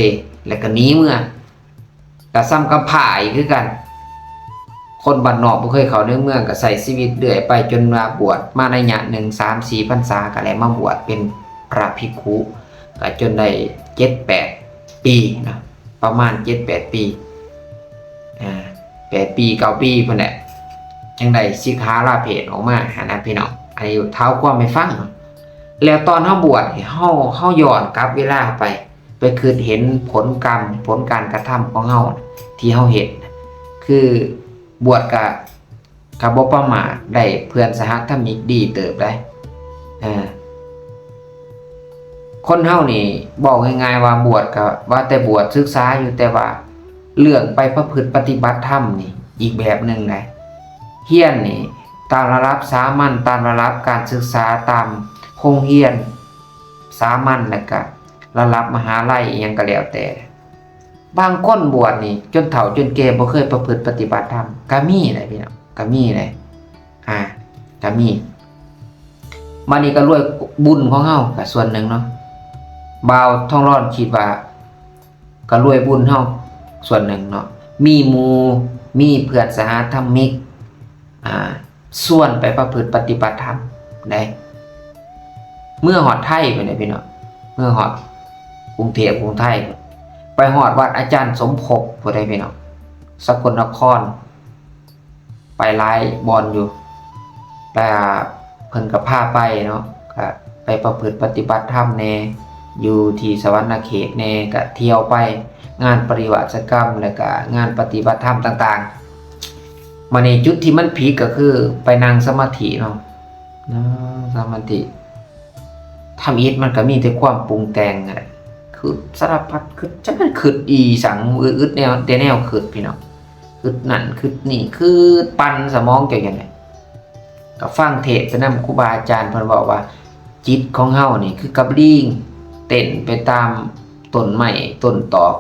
ແລ້ວກໍໜີເມືອ ກໍສ່ຳກັບພາອີກຄືກັນ. ຄົນບ້ານນອກບໍ່ເຄີຍເຂົ້າໃນເມືອງ ກໍໃຊ້ຊີວິດເລື້ອຍໄປ ຈົນວ່າບວດມາໄລຍະໜຶ່ງ ສາມສີ່ພັນສາ ກໍໄດ້ມາບວດເປັນພະພິກຂຸ ກໍຈົນໄດ້ເຈັດແປດປີເນາະ ປະມານເຈັດແປດປີ ອາ ແປດປີເກົ້າປີພຸ້ນແຫຼະ ຈັ່ງໄດ້ສິກຂາລາເພດອອກມາຫັ້ນນະພີ່ນ້ອງ. ອັນນີ້ເວົ້າຄວາມໃຫ້ຟັງເນາະ. ແລ້ວຕອນເຮົາບວດນີ້ ເຮົາ ເຮົາຍ້ອນກັບເວລາໄປ ໄປຄິດເຫັນຜົນກຳ ຜົນການກະທຳຂອງເຮົາທີ່ເຮົາເຮັດ ຄືບວດກະ ກໍບໍ່ປະໝາດ ໄດ້ເພື່ອນສະຫະທຳມິກດີເຕີບໄດ໋. ເອີ ຄົນເຮົານີ້ ເວົ້າງ່າຍໆວ່າບວດກໍວ່າແຕ່ບວດສຶກສາຢູ່ ແຕ່ວ່າເລື່ອງໄປປະພຶດປະຕິບັດທຳນີ້ອີກແບບໜຶ່ງໄດ໋. ຮຽນນີ້ຕາມລະດັບສາມັນ ຕາມລະດັບການສຶກສາຕາມໂຮງຮຽນສາມັນ ແລ້ວກະລະດັບມະຫາໄລ ອີ່ຫຍັງກໍແລ້ວແຕ່ ບາງຄົນບວດນີ້ຈົນເຖົ້າຈົນແກ່ບໍ່ເຄີຍປະພຶດປະຕິບັດທຳ ກໍມີແຫຼະພີ່ນ້ອງ ກໍມີແຫຼະ ອາ ກໍມີ. ບາດນີ້ກໍລວຍບຸນຂອງເຮົາກໍສ່ວນໜຶ່ງເນາະ ບ່າວທອງຫຼອນຄິດວ່າ ກໍລວຍບຸນເຮົາສ່ວນໜຶ່ງເນາະ ມີໝູ່ ມີເພື່ອນສະຫະທຳມິກ ອາ ຊວນໄປປະພຶດປະຕິບັດທຳໄດ໋ ເມືອຮອດໄທພຸ້ນເດ້ພີ່ນ້ອງ ເມືອຮອດກຸງເທບກຸງໄທ ໄປຮອດວັດອາຈານສົມພົບພຸ້ນເດ້ພີ່ນ້ອງ ສະກົນນະຄອນ ໄປຫຼາຍບ່ອນຢູ່ ແລ້ວເພິ່ນກໍພາໄປເນາະ ກໍໄປປະພຶດປະຕິບັດທຳແດ່ ຢູ່ທີ່ສະຫວັນນະເຂດແດ່ ກໍທ່ຽວໄປງານປະລິວາສະກຳ ແລ້ວກໍງານປະຕິບັດທຳຕ່າງໆ. ມານີ້ຈຸດທີ່ມັນຜິດກໍຄືໄປນັ່ງສະມາທິເນາະ ນັ່ງສະມາທິ ທຳອິດມັນກໍມີແຕ່ຄວາມປຸງແຕ່ງຫັ້ນແຫຼະ ຄຶດສາລະພັດ ຄຶດ ຈັກແມ່ນຄຶດອີ່ສັງ ອຶດແນວ ແຕ່ແນວຄຶດພີ່ນ້ອງ ຄຶດນັ້ນຄຶດນີ້ ຄຶດປັ່ນສະໝອງເຈົ້າຈັ່ງໃດ ກໍຟັງເທດໄປນຳ ຄູບາອາຈານເພິ່ນເວົ້າວ່າ ຈິດຂອງເຮົານີ້ຄືກັບລີງ ເຕັ້ນໄປຕາມຕົ້ນໄມ້ຕົ້ນຕອກ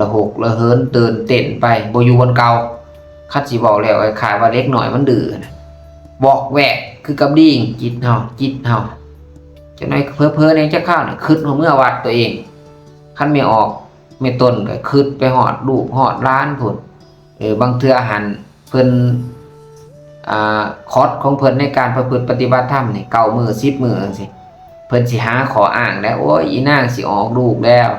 ລະຫົກລະເຫີນເດີນເຕັ້ນໄປ ບໍ່ຢູ່ບ່ອນເກົ່າ. ຄັນຊິເວົ້າແລ້ວຄ້າຍໆວ່າເດັກນ້ອຍມັນດື້ນະ ວອກແວກຄືກັບລີງ ຈິດເຮົາ ຈິດເຮົາ. ຈັກໜ້ອຍເຜີໆແດ່ຈັກຄາວນີ້ຄຶດຮອດເມືອວັດຕົວເອງ. ຄັນແມ່ອອກແມ່ຕົນກໍຄຶດໄປຮອດລູກຮອດຫຼານພຸ້ນ. ເອີ ບາງເທື່ອຫັ້ນ ເພິ່ນ ອ່າ ຄອດຂອງເພິ່ນໃນການປະພຶດປະຕິບັດທຳນີ້ ເກົ້າມື້ ສິບມື້ຈັ່ງຊີ້ ເພິ່ນຊິຫາຂໍ້ອ້າງໄດ້ ໂອ້ຍ ອີນາງຊິອອກລູກແລ້ວ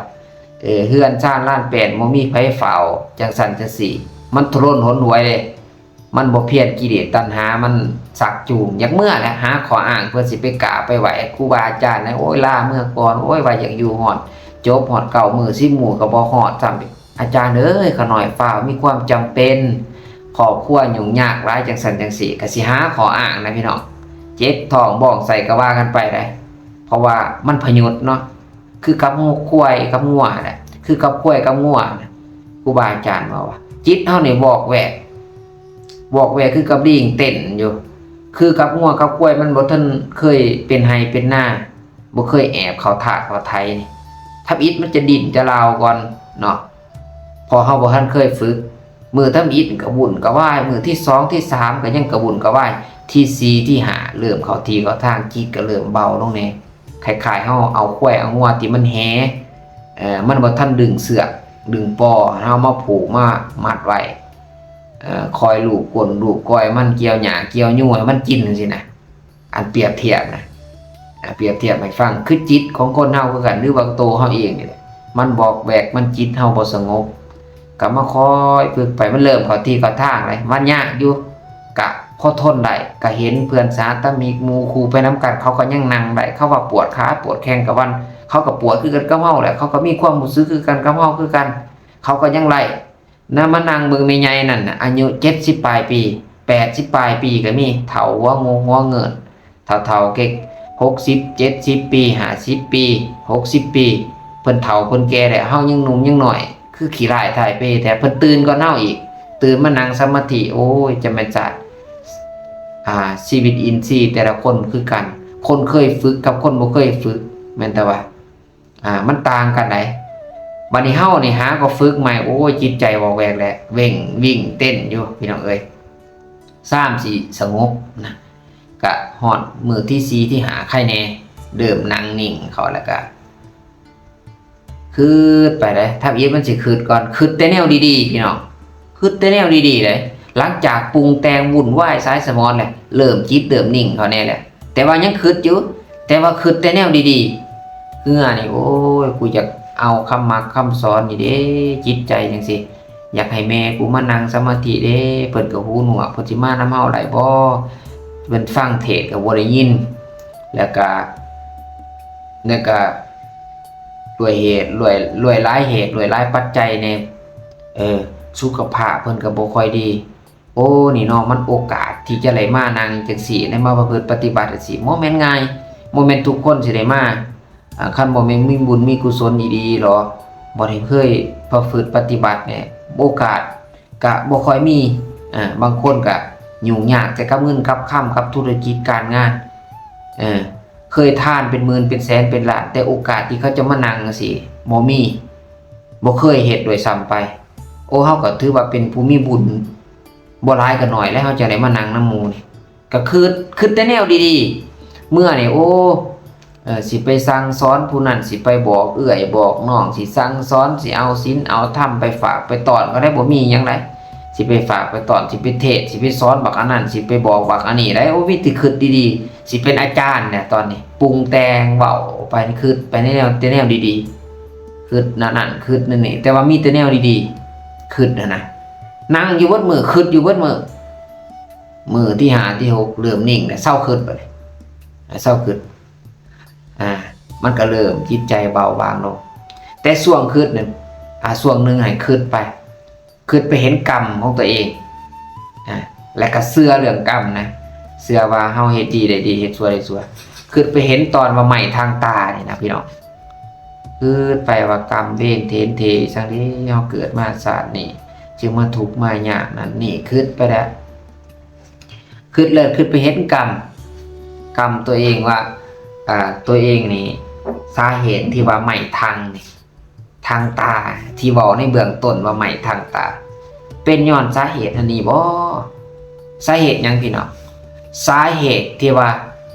ເອີ ເຮືອນຊານລານແປ້ນບໍ່ມີໃຜເຝົ້າ ຈັ່ງຊັ້ນຈັ່ງຊີ້ ມັນທຸລົນຫົນຫວຍເດ້ ມັນບໍ່ພຽນ ກິເລດຕັນຫາມັນຊັກຈູງ ຢາກເມືອແຫຼະ ຫາຂໍ້ອ້າງເພື່ອຊິໄປກາບໄປໄຫວ້ຄູບາອາຈານ ໂອ້ຍ ລາເມືອກ່ອນ ໂອ້ຍ ວ່າຢາກຢູ່ຮອດ ຈົບຮອດເກົ້າມື້ ສິບມື້ກໍບໍ່ຮອດຊ້ຳ. ອາຈານເອີຍ ຂ້ານ້ອຍຟ້າວມີຄວາມຈຳເປັນ ຄອບຄົວຫຍຸ້ງຍາກຫຼາຍ ຈັ່ງຊັ້ນຈັ່ງຊີ້ ກໍຊິຫາຂໍ້ອ້າງນະພີ່ນ້ອງ ເຈັບທ້ອງບ້ອງໄສ້ກໍວ່າກັນໄປໄດ໋ ເພາະວ່າມັນພະຍົດເນາະ ຄືກັບງົວ ຄວາຍກັບງົວຫັ້ນແຫຼະ ຄືກັບຄວາຍກັບງົວນະ. ຄູບາອາຈານເວົ້າວ່າ ຈິດເຮົານີ້ວອກແວກ ວອກແວກຄືກັບລີງເຕັ້ນຢູ່ ຄືກັບງົວກັບຄວາຍ ມັນບໍ່ທັນເຄີຍເປັນໄຮ່ເປັນນາ ບໍ່ເຄີຍແອບເຂົ້າທາດເຂົ້າໄຖນີ້ ທຳອິດມັນຈະດີ້ນຈະລາວກ່ອນເນາະ ເພາະເຮົາບໍ່ທັນເຄີຍຝຶກ. ມື້ທຳອິດກໍວຸ່ນກະວາຍ ມື້ທີສອງທີສາມກໍຍັງກະວຸ່ນກະວາຍ ທີສີ່ທີຫ້າເລີ່ມເຂົ້າທີ່ເຂົ້າທາງ ຈິດກໍເລີ່ມເບົາລົງແດ່ ຄ້າຍໆເຮົາເອົາຄວາຍເອົາງົວທີ່ມັນແຫ ເອີ ມັນບໍ່ທັນດຶງເຊືອກດຶງປໍ ເຮົາມາຜູກມາມັດໄວ້ ເອີ ຄອຍລູບກົ້ນລູບກ້ອຍມັນ ກ່ຽວຫຍ້າກ່ຽວຍູໃຫ້ມັນກິນຈັ່ງຊີ້ນະ. ອັນປຽບທຽບນະ ອາ ປຽບທຽບໃຫ້ຟັງ ຄືຈິດຂອງຄົນເຮົາຄືກັນ ຫຼືວ່າໂຕເຮົາເອງນີ້ແຫຼະ ມັນວອກແວກ ມັນຈິດເຮົາບໍ່ສະຫງົບ ກໍມາຄອຍຝຶກໄປ ມັນເລີ່ມເຂົ້າທີ່ເຂົ້າທາງແລ້ວ ມັນຍາກຢູ່ ກະພໍທົນໄດ້ ກະເຫັນເພື່ອນສາຕະມິກໝູ່ຄູ່ໄປນຳກັນ ເຂົາກໍຍັງນັ່ງໄດ້ ເຂົາວ່າປວດຂາປວດແຂ້ງກະວັນ ເຂົາກໍປວດຄືກັນກັບເຮົາແຫຼະ ເຂົາກໍມີຄວາມຮູ້ສຶກຄືກັນກັບເຮົາຄືກັນ ເຂົາກໍຍັງໄດ້. ນະ ມານັ່ງເບິ່ງແມ່ໃຫຍ່ນັ້ນນະ ອາຍຸເຈັດສິບປາຍປີ ແປດສິບປາຍປີກໍມີ ເຖົ້າຫົວງົກຫົວເງິນ ເຖົ້າໆເກັກ ຫົກສິບ ເຈັດສິບປີ ຫ້າສິບປີ ຫົກສິບປີ ເພິ່ນເຖົ້າເພິ່ນແກ່ແລ້ວ ເຮົາຍັງໜຸ່ມຍັງນ້ອຍ ຄືຂີ້ຮ້າຍຖ່າຍເປແທ້ ເພິ່ນຕື່ນກ່ອນເຮົາອີກ ຕື່ນມານັ່ງສະມາທິ ໂອ້ຍ ຈະແມ່ນຊາດ ອາ ຊີວິດອິນຊີແຕ່ລະຄົນບໍ່ຄືກັນ ຄົນເຄີຍຝຶກກັບຄົນບໍ່ເຄີຍຝຶກ ແມ່ນແຕ່ວ່າ ອາ ມັນຕ່າງກັນໃດ໋. ບັດນີ້ເຮົານີ້ຫາກໍຝຶກໃໝ່ ໂອ້ຍ ຈິດໃຈວອກແວກແຫຼະ ເວັ່ງວິ່ງເຕັ້ນຢູ່ພີ່ນ້ອງເອີຍ. ຊາມຊິສະຫງົບນະ ກະຮອດມື້ທີສີ່ທີຫ້າໄຄແດ່ ເລີ່ມນັ່ງນິ່ງເຂົ້າ ແລ້ວກະຄຶດໄປເດ້ ທຳອິດມັນຊິຄຶດກ່ອນ ຄຶດແຕ່ແນວດີໆ ພີ່ນ້ອງ ຄຶດແຕ່ແນວດີໆເດ້. ຫຼັງຈາກປຸງແຕ່ງວຸ່ນວາຍສາຍສະໝອງແລ້ວ ເລີ່ມຈິດເລີ່ມນິ່ງເຂົ້າແດ່ແລ້ວ ແຕ່ວ່າຍັງຄຶດຢູ່ ແຕ່ວ່າຄຶດແຕ່ແນວດີໆ ເຮືອນີ້ ໂອ້ຍ ກູຢາກເອົາຄຳມັກຄຳສອນນີ້ເດ້ ຈິດໃຈຈັ່ງຊີ້ ຢາກໃຫ້ແມ່ກູມານັ່ງສະມາທິເດ້ ເພິ່ນກໍຫູໜວກ ເພິ່ນຊິມານຳເຮົາໄດ້ບໍ່ ເພິ່ນຟັງເທດກໍບໍ່ໄດ້ຍິນ ແລ້ວກະ ແລ້ວກະ ດ້ວຍເຫດ ດ້ວຍ ດ້ວຍຫຼາຍເຫດ ດ້ວຍຫຼາຍປັດໄຈແດ່ ເອີ ສຸຂະພາບເພິ່ນກໍບໍ່ຄ່ອຍດີ. ໂອ້ ນີ້ເນາະ ມັນໂອກາດທີ່ຈະໄດ້ມານັ່ງຈັ່ງຊີ້ ໄດ້ມາປະພຶດປະຕິບັດຈັ່ງຊີ້ ບໍ່ແມ່ນງ່າຍ ບໍ່ແມ່ນທຸກຄົນຊິໄດ້ມາ ອາ ຄັນບໍ່ແມ່ນມີບຸນມີກຸສົນອີ່ຫຼີເນາະ ບໍ່ໄດ້ເຄີຍປະພຶດປະຕິບັດນີ້ ໂອກາດກະບໍ່ຄ່ອຍມີ ອາ ບາງຄົນກະຫຍຸ້ງຍາກແຕ່ກັບເງິນກັບຄຳ ກັບທຸລະກິດການງານ ເອີ ເຄີຍທານເປັນໝື່ນເປັນແສນເປັນລ້ານ ແຕ່ໂອກາດທີ່ເຂົາຈະມານັ່ງຈັ່ງຊີ້ ບໍ່ມີ. ບໍ່ເຄີຍເຮັດດ້ວຍຊ້ຳໄປ. ໂອ້ ເຮົາກໍຖືວ່າເປັນຜູ້ມີບຸນ ບໍ່ຫຼາຍກໍໜ້ອຍແຫຼະ ເຮົາຈັ່ງໄດ້ມານັ່ງນຳໝູ່ນີ້. ກໍຄິດ ຄິດແຕ່ແນວດີໆ ເມື່ອນີ້ ໂອ້ ເອີ ຊິໄປສັ່ງສອນຜູ້ນັ້ນ ຊິໄປບອກເອື້ອຍບອກນ້ອງ ຊິສັ່ງສອນ ຊິເອົາສິນເອົາທຳໄປຝາກໄປຕ້ອນ ກໍໄດ້ບໍ່ມີຫຍັງໃດ ຊິໄປຝາກໄປຕ້ອນ ຊິໄປເທດ ຊິໄປສອນບັກອັນນັ້ນ ຊິໄປບອກບັກອັນນີ້ໃດ. ໂອ້ ມີແຕ່ຄິດດີໆ ຊິເປັນອາຈານແຫຼະຕອນນີ້ ປຸງແຕ່ງເວົ້າໄປ ຄິດໄປໃນແນວ ແຕ່ແນວດີໆ ຄິດແນວນັ້ນ ຄິດແນວນີ້ ແຕ່ວ່າມີແຕ່ແນວດີໆ ຄິດຫັ້ນນະ. ນັ່ງຢູ່ເບິດມື້ ຄິດຢູ່ເບິດມື້. ມື້ທີຫ້າ ທີຫົກ ເລີ່ມນິ່ງແລ້ວ ເຊົາຄິດບັດນີ້ ເຊົາຄິດ ອ່າ ມັນກໍເລີ່ມຈິດໃຈເບົາບາງລົງ. ແຕ່ຊ່ວງຄິດນັ້ນ ອ່າ ຊ່ວງໜຶ່ງໃຫ້ຄິດໄປ ຄິດໄປເຫັນກຳຂອງຕົວເອງ ອ່າ ແລະກໍເຊື່ອເລື່ອງກຳນະ ເຊື່ອວ່າເຮົາເຮັດດີໄດ້ດີ ເຮັດຊົ່ວໄດ້ຊົ່ວ. ຄິດໄປເຫັນຕອນວ່າໄມ້ທາງຕານີ້ນະ ພີ່ນ້ອງ. ຄິດໄປວ່າກຳເວນເທນເທ ຈັ່ງໃດເຮົາເກີດມາຊາດນີ້ ຈຶ່ງມາທຸກມາຍາກນັ້ນນີ້ ຄິດໄປແລ້ວ ຄິດແລ້ວ ຄິດໄປເຫັນກຳ ກຳຕົວເອງວ່າ ອ່າ ຕົວເອງນີ້ ສາເຫດທີ່ວ່າໄມ້ທັງນີ້ ທັງຕາ ທີ່ເວົ້າໃນເບື້ອງຕົ້ນວ່າໄມ້ທັງຕາ ເປັນຍ້ອນສາເຫດອັນນີ້ບໍ? ສາເຫດຫຍັງພີ່ນ້ອງ? ສາເຫດທີ່ວ່າ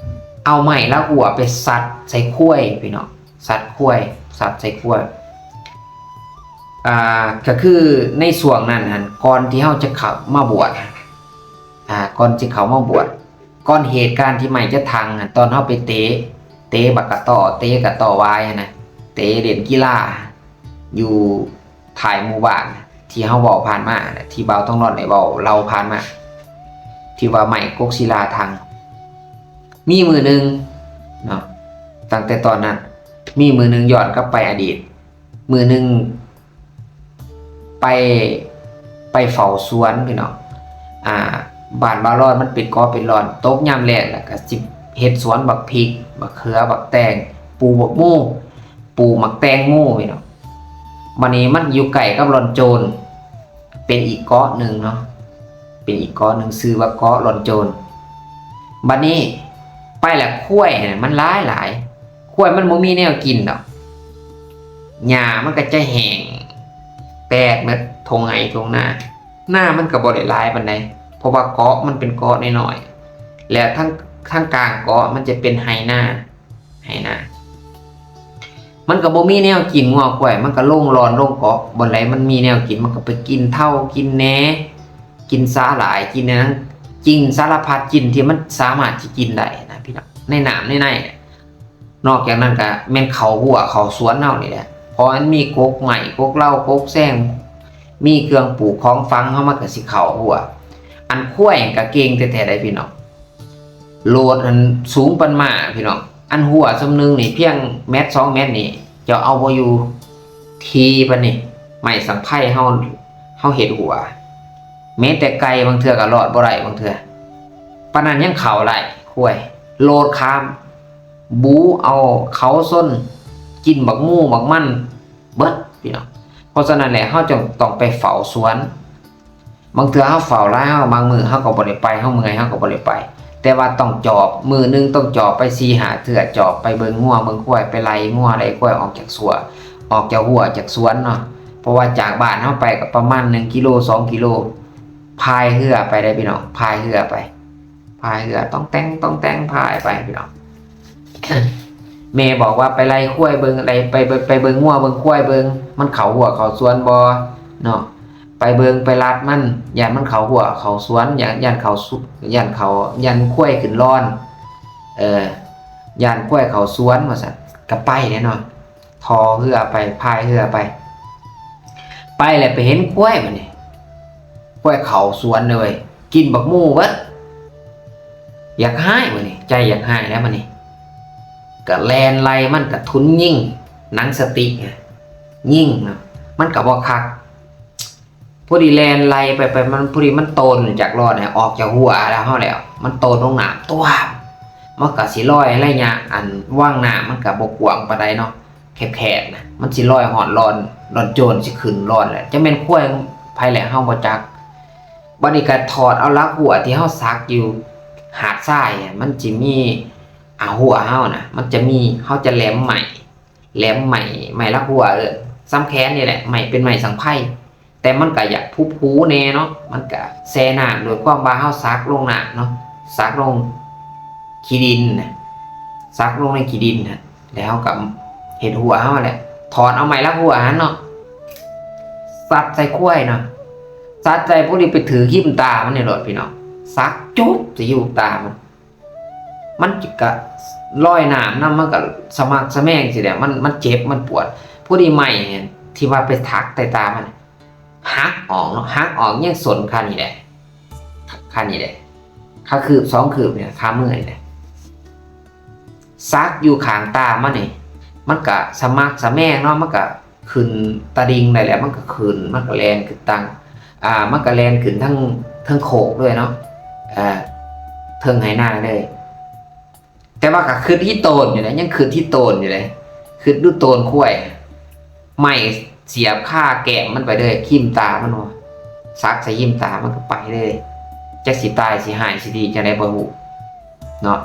ເອົາໄມ້ລາກຫົວໄປສັດໃສ່ຄວາຍພີ່ນ້ອງ. ສັດຄວາຍ ສັດໃສ່ຄວາຍ ອ່າ ກໍຄືໃນຊ່ວງນັ້ນຫັ້ນ ກ່ອນທີ່ເຮົາຈະເຂົ້າມາບວດ ອ່າ ກ່ອນຈະເຂົ້າມາບວດ ກ່ອນເຫດການທີ່ໄມ້ຈະທັງຫັ້ນ ຕອນເຮົາໄປເຕະ ເຕະບັກກະຕໍ້ ເຕະກະຕໍ້ວາຍຫັ້ນນະ ເຕະຫຼິ້ນກິລາຢູ່ທ້າຍໝູ່ບ້ານ ທີ່ເຮົາເວົ້າຜ່ານມານະ ທີ່ບ່າວທອງລອນໄດ້ເວົ້າເລົ່າຜ່ານມາ ທີ່ວ່າໄມ້ກົກສິລາທັງ. ມີມື້ໜຶ່ງເນາະ ຕັ້ງແຕ່ຕອນນັ້ນ ມີມື້ໜຶ່ງ ຍ້ອນກັບໄປອະດີດ ມື້ໜຶ່ງໄປ ໄປເຝົ້າສວນພີ່ນ້ອງ. ອ່າ ບ້ານບ່າວລອນມັນເປັນເກາະເປັນລອນ ຕົກຍາມແລ້ງແລ້ວກໍຊິເຮັດສວນບັກພິກ ບັກເຂືອ ບັກແຕງ ປູກບັກໂມ ປູກໝາກແຕງໂມພີ່ນ້ອງ. ບັດນີ້ມັນຢູ່ໃກ້ກັບລອນໂຈນ ເປັນອີກເກາະໜຶ່ງເນາະ ເປັນອີກເກາະໜຶ່ງ ຊື່ວ່າເກາະລອນໂຈນ. ບັດນີ້ໄປແລ້ວ ຄວາຍນະມັນຫຼາຍໆ ຄວາຍມັນບໍ່ມີແນວກິນດອກ ຫຍ້າມັນກໍຈະແຫ້ງແປດໝົດ ທົ່ງໄຮ່ທົ່ງນາ ນາມັນກໍບໍ່ໄດ້ຫຼາຍປານໃດ ເພາະວ່າເກາະມັນເປັນເກາະນ້ອຍໆ ແລ້ວທາງ ທາງກາງເກາະມັນຈະເປັນໄຮ່ນາ ໄຮ່ນາ ມັນກໍບໍ່ມີແນວກິນ ງົວຄວາຍມັນກໍລົງລອນລົງເກາະ ບ່ອນໃດມັນມີແນວກິນ ມັນກໍໄປກິນເທົາ ກິນແໜ ກິນສາຫຼ່າຍ ກິນຫຍັງ ກິນສາລະພັດ ກິນທີ່ມັນສາມາດຊິກິນໄດ້ນະພີ່ນ້ອງ ໃນນ້ຳໃນໄນ. ນອກຈາກນັ້ນກໍແມ່ນເຂົ້າຮົ້ວເຂົ້າສວນເຮົານີ້ແຫຼະ ເພາະມັນມີກົກໄມ້ກົກເລົາກົກແຊງ ມີເຄື່ອງປູກຂອງຝັງເຮົາ ມັນກໍຊິເຂົ້າຮົ້ວ. ອັນຄວາຍກໍເກັ່ງແທ້ໆໃດ໋ພີ່ນ້ອງ ໂລດຫັ້ນສູງປານມ້າພີ່ນ້ອງ. ອັນຮົ້ວສ່ຳໜຶ່ງນີ້ພຽງແມັດສອງແມັດນີ້ ເຈົ້າເອົາບໍ່ຢູ່ ຖີ່ປານນີ້ ໄມ້ສັງໄພເຮົາ ເຮົາເຮັດຮົ້ວ ແມ້ແຕ່ໄກ່ບາງເທື່ອກໍລອດບໍ່ໄດ້ ບາງເທື່ອປານນັ້ນຍັງເຂົ້າໄດ້ ຄວາຍໂລດຂ້າມ ບູເອົາເຂົາຊົນ ກິນບັກໝູ່ບັກມັນເບິດພີ່ນ້ອງ. ເພາະສະນັ້ນແຫຼະ ເຮົາຈຶ່ງຕ້ອງໄປເຝົ້າສວນ ບາງເທື່ອເຮົາເຝົ້າຫຼາຍ ເຮົາ ບາງມື້ເຮົາກໍບໍ່ໄດ້ໄປ ເຮົາເມື່ອຍເຮົາກໍບໍ່ໄດ້ໄປ ແຕ່ວ່າຕ້ອງຈອບ ມື້ໜຶ່ງຕ້ອງຈອບໄປສີ່ຫ້າເທື່ອ ຈອບໄປເບິ່ງງົວເບິ່ງຄວາຍ ໄປໄລ່ງົວໄລ່ຄວາຍອອກຈາກສົວນ ອອກຈາກຮົ້ວຈາກສວນເນາະ. ເພາະວ່າຈາກບ້ານເຮົາໄປກໍປະມານໜຶ່ງກິໂລ ສອງກິໂລ ພາຍເຮືອໄປເດ້ພີ່ນ້ອງ ພາຍເຮືອໄປ ພາຍເຮືອຕ້ອງແຕ່ງຕ້ອງແຕ່ງພາຍໄປພີ່ນ້ອງ. ແມ່ບອກວ່າໄປໄລ່ຄວາຍເບິ່ງ ໄດ້ໄປ ໄປ ໄປເບິ່ງງົວເບິ່ງຄວາຍເບິ່ງ ມັນເຂົ້າຮົ້ວເຂົ້າສວນບໍ່ເນາະ ໄປເບິ່ງໄປລັດມັນ ຢ້ານມັນເຂົ້າຮົ້ວເຂົ້າສວນ ຢ້ານ ຢ້ານເຂົ້າ ຢ້ານເຂົ້າ ຢ້ານຄວາຍຂຶ້ນລອນ ເອີ ຢ້ານຄວາຍເຂົ້າສວນວ່າຊັ້ນ ກໍໄປແຫຼະເນາະ. ທໍ່ເຮືອໄປ ພາຍເຮືອໄປ ໄປແລ້ວໄປເຫັນຄວາຍບັດນີ້ ຄວາຍເຂົ້າສວນເລີຍ ກິນບັກໝູ່ເບິດ ຢາກຮ້າຍບັດນີ້ ໃຈຢາກຮ້າຍແລ້ວບັດນີ້ ກະແລ່ນໄລ່ມັນ ກະທຸນຍິງໜັງສະຕິກ ຍິງເນາະ ມັນກະບໍ່ຄັກ ພໍດີແລ່ນໄລ່ໄປ ໄປ ມັນພໍດີມັນໂຕນຈາກລ້ອນ ອອກຈາກຮົ້ວແລ້ວ ເຮົາແລ້ວ ມັນໂຕນລົງນ້ຳ ຕວາບ ມັນກະຊິລອຍໄລຍະອັນວັງນ້ຳ ມັນກະບໍ່ກວ້າງປານໃດເນາະ ແຄບໆນະ ມັນຊິລອຍຮອດລອນ ລອນໂຈນ ຊິຂຶ້ນລອນແຫຼະ ຈັກແມ່ນຄວາຍໃຜແຫຼະ ເຮົາບໍ່ຈັກ. ບັດນີ້ກະຖອດເອົາຫຼັກຮົ້ວທີ່ເຮົາສັກຢູ່ຫາດຊາຍ ມັນຊິມີ ອ່າ ຮົ້ວເຮົານະ ມັນຈະມີ ເຮົາຈະແຫຼມໄມ້ ແຫຼມໄມ້ ໄມ້ຫຼັກຮົ້ວ ເອີ້ນ ສ່ຳແຂນນີ້ແຫຼະ ໄມ້ເປັນໄມ້ສັງໄພ ແຕ່ມັນກະຢາກຜຸບຫູແດ່ເນາະ ມັນກະແຊ່ນ້ຳ ດ້ວຍຄວາມວ່າເຮົາສັກລົງນ້ຳເນາະ ສັກລົງຂີ້ດິນນະ ສັກລົງໃນຂີ້ດິນຫັ້ນ ແລ້ວເຮົາກະເຮັດຮົ້ວເຮົາຫັ້ນແຫຼະ ຖອນເອົາໄມ້ຫຼັກຮົ້ວຫັ້ນເນາະ ສັດໃສ່ຄວາຍເນາະ ສັດໃສ່ ພໍດີໄປຖືກຮີມຕາມັນນີ້ໂລດພີ່ນ້ອງ ສັກຈຸບໃສ່ຮີມຕາມັນ ມັນກະລອຍນ້ຳນຳ ມັນກະສະໝັກສະແໝງຊີ້ແຫຼະ ມັນ ມັນເຈັບ ມັນປວດ ພໍດີໄມ້ທີ່ວ່າໄປສັກໃສ່ຕາມັນ ຫັກອອກເນາະ ຫັກອອກຍັງສົ້ນຄານີ້ແຫຼະ ຄານີ້ແຫຼະ ຄາຄືບສອງຄືບນີ້ ຄາມືນີ້ແຫຼະ ສັກຢູ່ຂ້າງຕາມັນນີ້ ມັນກະສະໝັກສະແໝງເນາະ ມັນກະຂຶ້ນຕາດິ່ງໄດ້ແຫຼະ ມັນກະຂຶ້ນ ມັນກະແລ່ນຂຶ້ນຕັ້ງ ອ່າ ມັນກະແລ່ນຂຶ້ນທັງ ເທິງໂຄກເລີຍເນາະ ເທິງໄຮ່ນາເລີຍ ແຕ່ວ່າກະຄຶດຮີໂຕນຢູ່ເດ້ ຍັງຄຶດຮີໂຕນຢູ່ເດ້ ຄຶດດູໂຕນຄວາຍ ໄມ້ສຽບຄາແກ້ມມັນໄປເລີຍ ຮີມຕາມັນວ່າ ສັກໃສ່ຮີມຕາມັນກະໄປເລີຍ ຈັກຊິຕາຍຊິຮ້າຍຊິດີຈັ່ງໃດບໍ່ຮູ້ເນາະ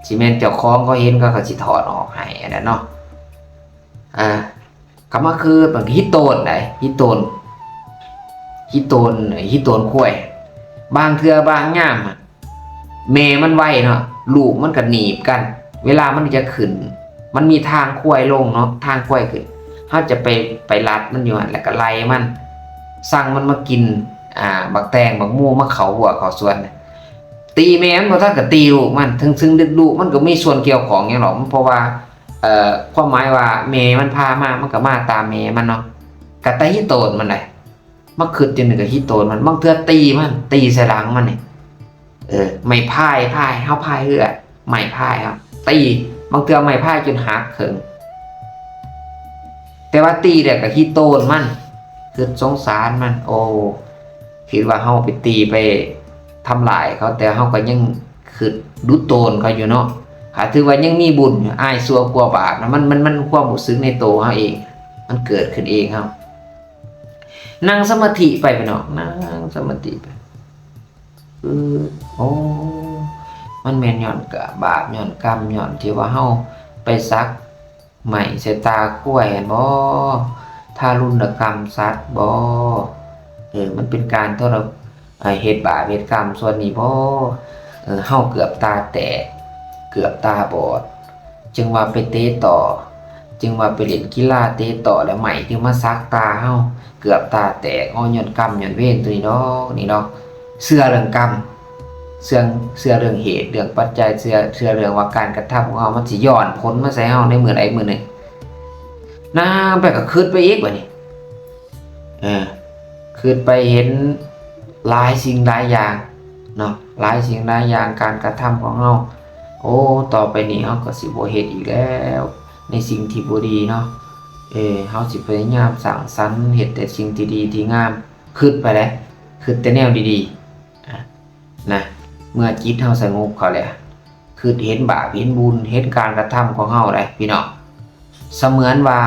ຊິແມ່ນເຈົ້າຂອງເຂົາເຫັນ ເຂົາກະຊິຖອດອອກໃຫ້ຫັ້ນແຫຼະເນາະ ອ່າ ກະມາຄືບາງທີຮີໂຕນໃດ ຮີໂຕນ ຮີໂຕນ ຮີໂຕນຄວາຍ ບາງເທື່ອບາງຍາມ ແມ່ມັນໄວເນາະ ລູກມັນກະໜີບກັນ ເວລາມັນຈະຂຶ້ນ ມັນມີທາງຄວາຍລົງເນາະ ທາງຄວາຍຂຶ້ນ ເຮົາຈະໄປ ໄປລັດມັນຢູ່ຫັ້ນ ແລ້ວກະໄລ່ມັນ ສັ່ງມັນມາກິນ ອ່າ ບັກແຕງບັກໂມ ມາເຂົ້າຮົ້ວເຂົ້າສວນ ຕີແມ່ມັນບໍ່ທັນກະຕີລູກມັນ ເຖິງ ເຖິງລູກມັນກະມີສ່ວນກ່ຽວຂ້ອງຫຍັງດອກ ເພາະວ່າ ເອີ ຄວາມໝາຍວ່າແມ່ມັນພາມາ ມັນກະມາຕາມແມ່ມັນເນາະ ກະຕາຮີໂຕນມັນໃດ ມາຄຶດຈັ່ງໃດກະຮີໂຕນມັນ ບາງເທື່ອຕີມັນ ຕີໃສ່ຫຼັງມັນນີ້ ເອີ ໄມ້ພາຍ ພາຍ ເຮົາພາຍເຮືອ ໄມ້ພາຍເຮົາຕີ ບາງເທື່ອໄມ້ພາຍຈົນຫັກເຄິ່ງ ແຕ່ວ່າຕີແລ້ວກະຮີໂຕນມັນ ຄຶດສົງສານມັນ ໂອ້ ຄິດວ່າເຮົາໄປຕີໄປທຳລາຍເຂົາ ແຕ່ເຮົາກະຍັງຄຶດດູໂຕນເຂົາຢູ່ເນາະ ກະຖືວ່າຍັງມີບຸນ ອາຍຊົ່ວກົວບາບນະ ມັນ ມັນ ມັນຄວາມຮູ້ສຶກໃນໂຕເຮົາເອງ ມັນເກີດຂຶ້ນເອງເຮົາ ນັ່ງສະມາທິໄປພີ່ນ້ອງ ນັ່ງສະມາທິໄປ ຄື ໂອ້ ມັນແມ່ນຍ້ອນກະບາບ ຍ້ອນກຳ ຍ້ອນທີ່ວ່າເຮົາໄປສັກໄມ້ໃສ່ຕາຄວາຍຫັ້ນບໍ? ທາລຸນນະກຳສັດບໍ? ເອີ ມັນເປັນການທໍລະ ເຮັດບາບເຮັດກຳສ່ວນນີ້ບໍ? ເອີ ເຮົາເກືອບຕາແຕກ ເກືອບຕາບອດ ຈຶ່ງວ່າໄປເຕະຕໍ້ ຈຶ່ງວ່າໄປຫຼິ້ນກິລາເຕະຕໍ້ ແລ້ວໄມ້ຈຶ່ງມາສັກຕາເຮົາ ເກືອບຕາແຕກ ອໍ ຍ້ອນກຳຍ້ອນເວນໂຕນີ້ດອກ ນີ້ດອກ ເຊື່ອເລື່ອງກຳ ເຊື່ອ ເຊື່ອເລື່ອງເຫດເລື່ອງປັດໄຈ ເຊື່ອ ເຊື່ອເລື່ອງວ່າການກະທຳຂອງເຮົາມັນຊິຍ້ອນຜົນມາໃສ່ເຮົາໃນມື້ໃດມື້ໜຶ່ງ. ນາງໄປກໍຄິດໄປອີກບາດນີ້ ເອີ ຄິດໄປເຫັນຫຼາຍສິ່ງຫຼາຍຢ່າງເນາະ ຫຼາຍສິ່ງຫຼາຍຢ່າງ ການກະທຳຂອງເຮົາ ໂອ້ ຕໍ່ໄປນີ້ເຮົາກໍຊິບໍ່ເຮັດອີກແລ້ວ ໃນສິ່ງທີ່ບໍ່ດີເນາະ ເອີ ເຮົາຊິພະຍາຍາມສ້າງສັນ ເຮັດແຕ່ສິ່ງທີ່ດີທີ່ງາມ ຄິດໄປແຫຼະ ຄິດແຕ່ແນວດີໆ ນະ ເມື່ອຈິດເຮົາສະຫງົບເຂົ້າແລ້ວ ຄິດເຫັນບາບເຫັນບຸນ ເຫັນການກະທຳຂອງເຮົາໄດ໋ພີ່ນ້ອງ ສະເໝືອນວ່າ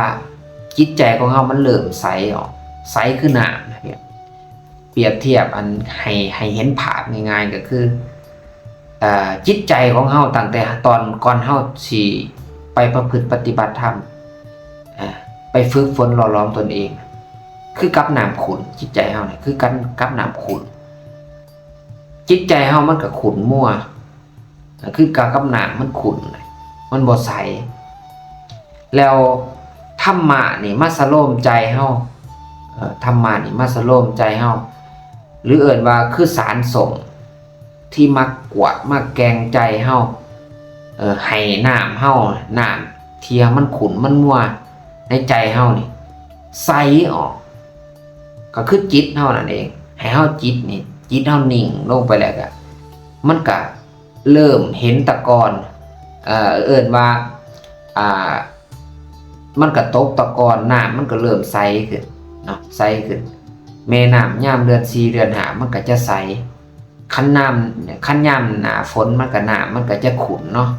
ຈິດໃຈຂອງເຮົາມັນເລີ່ມໃສອອກ ໃສຄືນ້ຳ ປຽບທຽບອັນໃຫ້ ໃຫ້ເຫັນພາບງ່າຍໆ ກໍຄື ເອີ ຈິດໃຈຂອງເຮົາຕັ້ງແຕ່ຕອນກ່ອນເຮົາຊິໄປປະພຶດປະຕິບັດທຳ ເອີ ໄປຝຶກຝົນຫຼໍ່ຫຼອມຕົນເອງ ຄືກັບນ້ຳຂຸ່ນ ຈິດໃຈເຮົານີ້ຄືກັນກັບນ້ຳຂຸ່ນ ຈິດໃຈເຮົາມັນກໍຂຸ່ນມົວ ຄືກັບ ກັບນ້ຳມັນຂຸ່ນ ມັນບໍ່ໃສ ແລ້ວທຳມະນີ້ມາສະໂລມໃຈເຮົາ ເອີ ທຳມະນີ້ມາສະໂລມໃຈເຮົາ ຫຼືເອີ້ນວ່າຄືສານສົ້ມ ທີ່ມາກວດມາແກ່ງໃຈເຮົາ ເອີ ໃຫ້ນ້ຳເຮົາ ນ້ຳທີ່ມັນຂຸ່ນມັນມົວໃນໃຈເຮົານີ້ໃສອອກ ກໍຄືຈິດເຮົານັ້ນເອງ ໃຫ້ເຮົາຈິດນີ້ ຈິດເຮົານິ່ງລົງໄປແລ້ວກະ ມັນກະເລີ່ມເຫັນຕະກອນ ເອີ ເອີ້ນວ່າ ອ່າ ມັນກະຕົກຕະກອນ ນ້ຳມັນກະເລີ່ມໃສຂຶ້ນເນາະ ໃສຂຶ້ນ ແມ່ນ້ຳຍາມເດືອນສີ່ເດືອນຫ້າມັນກະຈະໃສ ຄັນນ້ຳ ຄັນຍາມໜ້າຝົນມັນກະ ນ້ຳມັນກະຈະຂຸ່ນເນາະ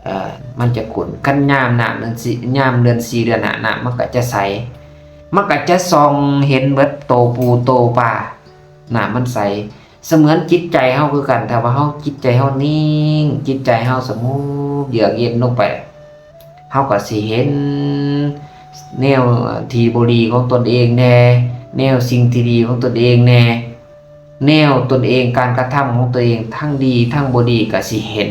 ເອີ ມັນຈະຂຸ່ນ ຄັນຍາມນ້ຳເດືອນສີ່ ຍາມເດືອນສີ່ເດືອນຫ້າ ນ້ຳມັນກະຈະໃສ ມັນກະຈະສ່ອງເຫັນເບິດໂຕປູໂຕປາ ນ້ຳມັນໃສ ສະເໝືອນຈິດໃຈເຮົາຄືກັນ ຖ້າວ່າເຮົາ ຈິດໃຈເຮົານິ່ງ ຈິດໃຈເຮົາສະຫງົບເຢືອກເຢັນລົງໄປ ເຮົາກໍຊິເຫັນ ແນວທີ່ບໍ່ດີຂອງຕົນເອງແດ່, ແນວສິ່ງທີ່ດີຂອງຕົນເອງແດ່, ແນວຕົນເອງ, ການກະທຳຂອງຕົນເອງ ທັງດີທັງບໍ່ດີກໍຊິເຫັນ,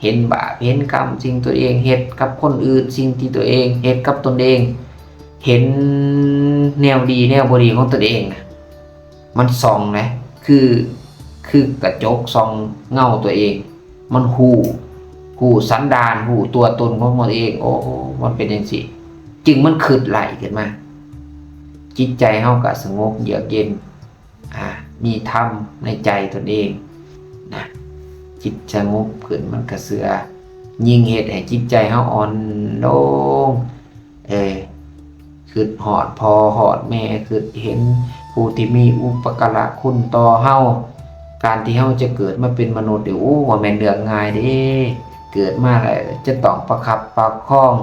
ເຫັນບາບເຫັນກຳ ສິ່ງຕົນເອງເຮັດກັບຄົນອື່ນ, ສິ່ງທີ່ຕົນເອງເຮັດກັບຕົນເອງ, ເຫັນແນວດີແນວບໍ່ດີຂອງຕົນເອງນະ. ມັນສ່ອງນະ ຄື ຄືກະຈົກສ່ອງເງົາຕົວເອງ. ມັນຮູ້ ຮູ້ສັນດານ ຮູ້ຕົວຕົນຂອງມັນເອງ. ໂອ້ ມັນເປັນຈັ່ງຊີ້ ຈຶ່ງມັນຄິດໄລ່ຂຶ້ນມາ, ຈິດໃຈເຮົາກະສະຫງົບເຍືອກເຢັນ, ອາ ມີທຳໃນໃຈຕົນເອງນະ. ຈິດສະຫງົບຂຶ້ນ ມັນກະເຊື່ອ ຍິ່ງເຮັດໃຫ້ຈິດໃຈເຮົາອ່ອນລົງ. ເອີ ຄິດຮອດພໍ່ຮອດແມ່ ຄິດເຫັນຜູ້ທີ່ມີອຸປະກາລະຄຸນຕໍ່ເຮົາ. ການທີ່ເຮົາຈະເກີດມາເປັນມະນຸດນີ້ ໂອ້ ບໍ່ແມ່ນເລື່ອງງ່າຍເດ້. ເກີດມາແລ້ວຈະຕ້ອງປະຄັບປະຄອງ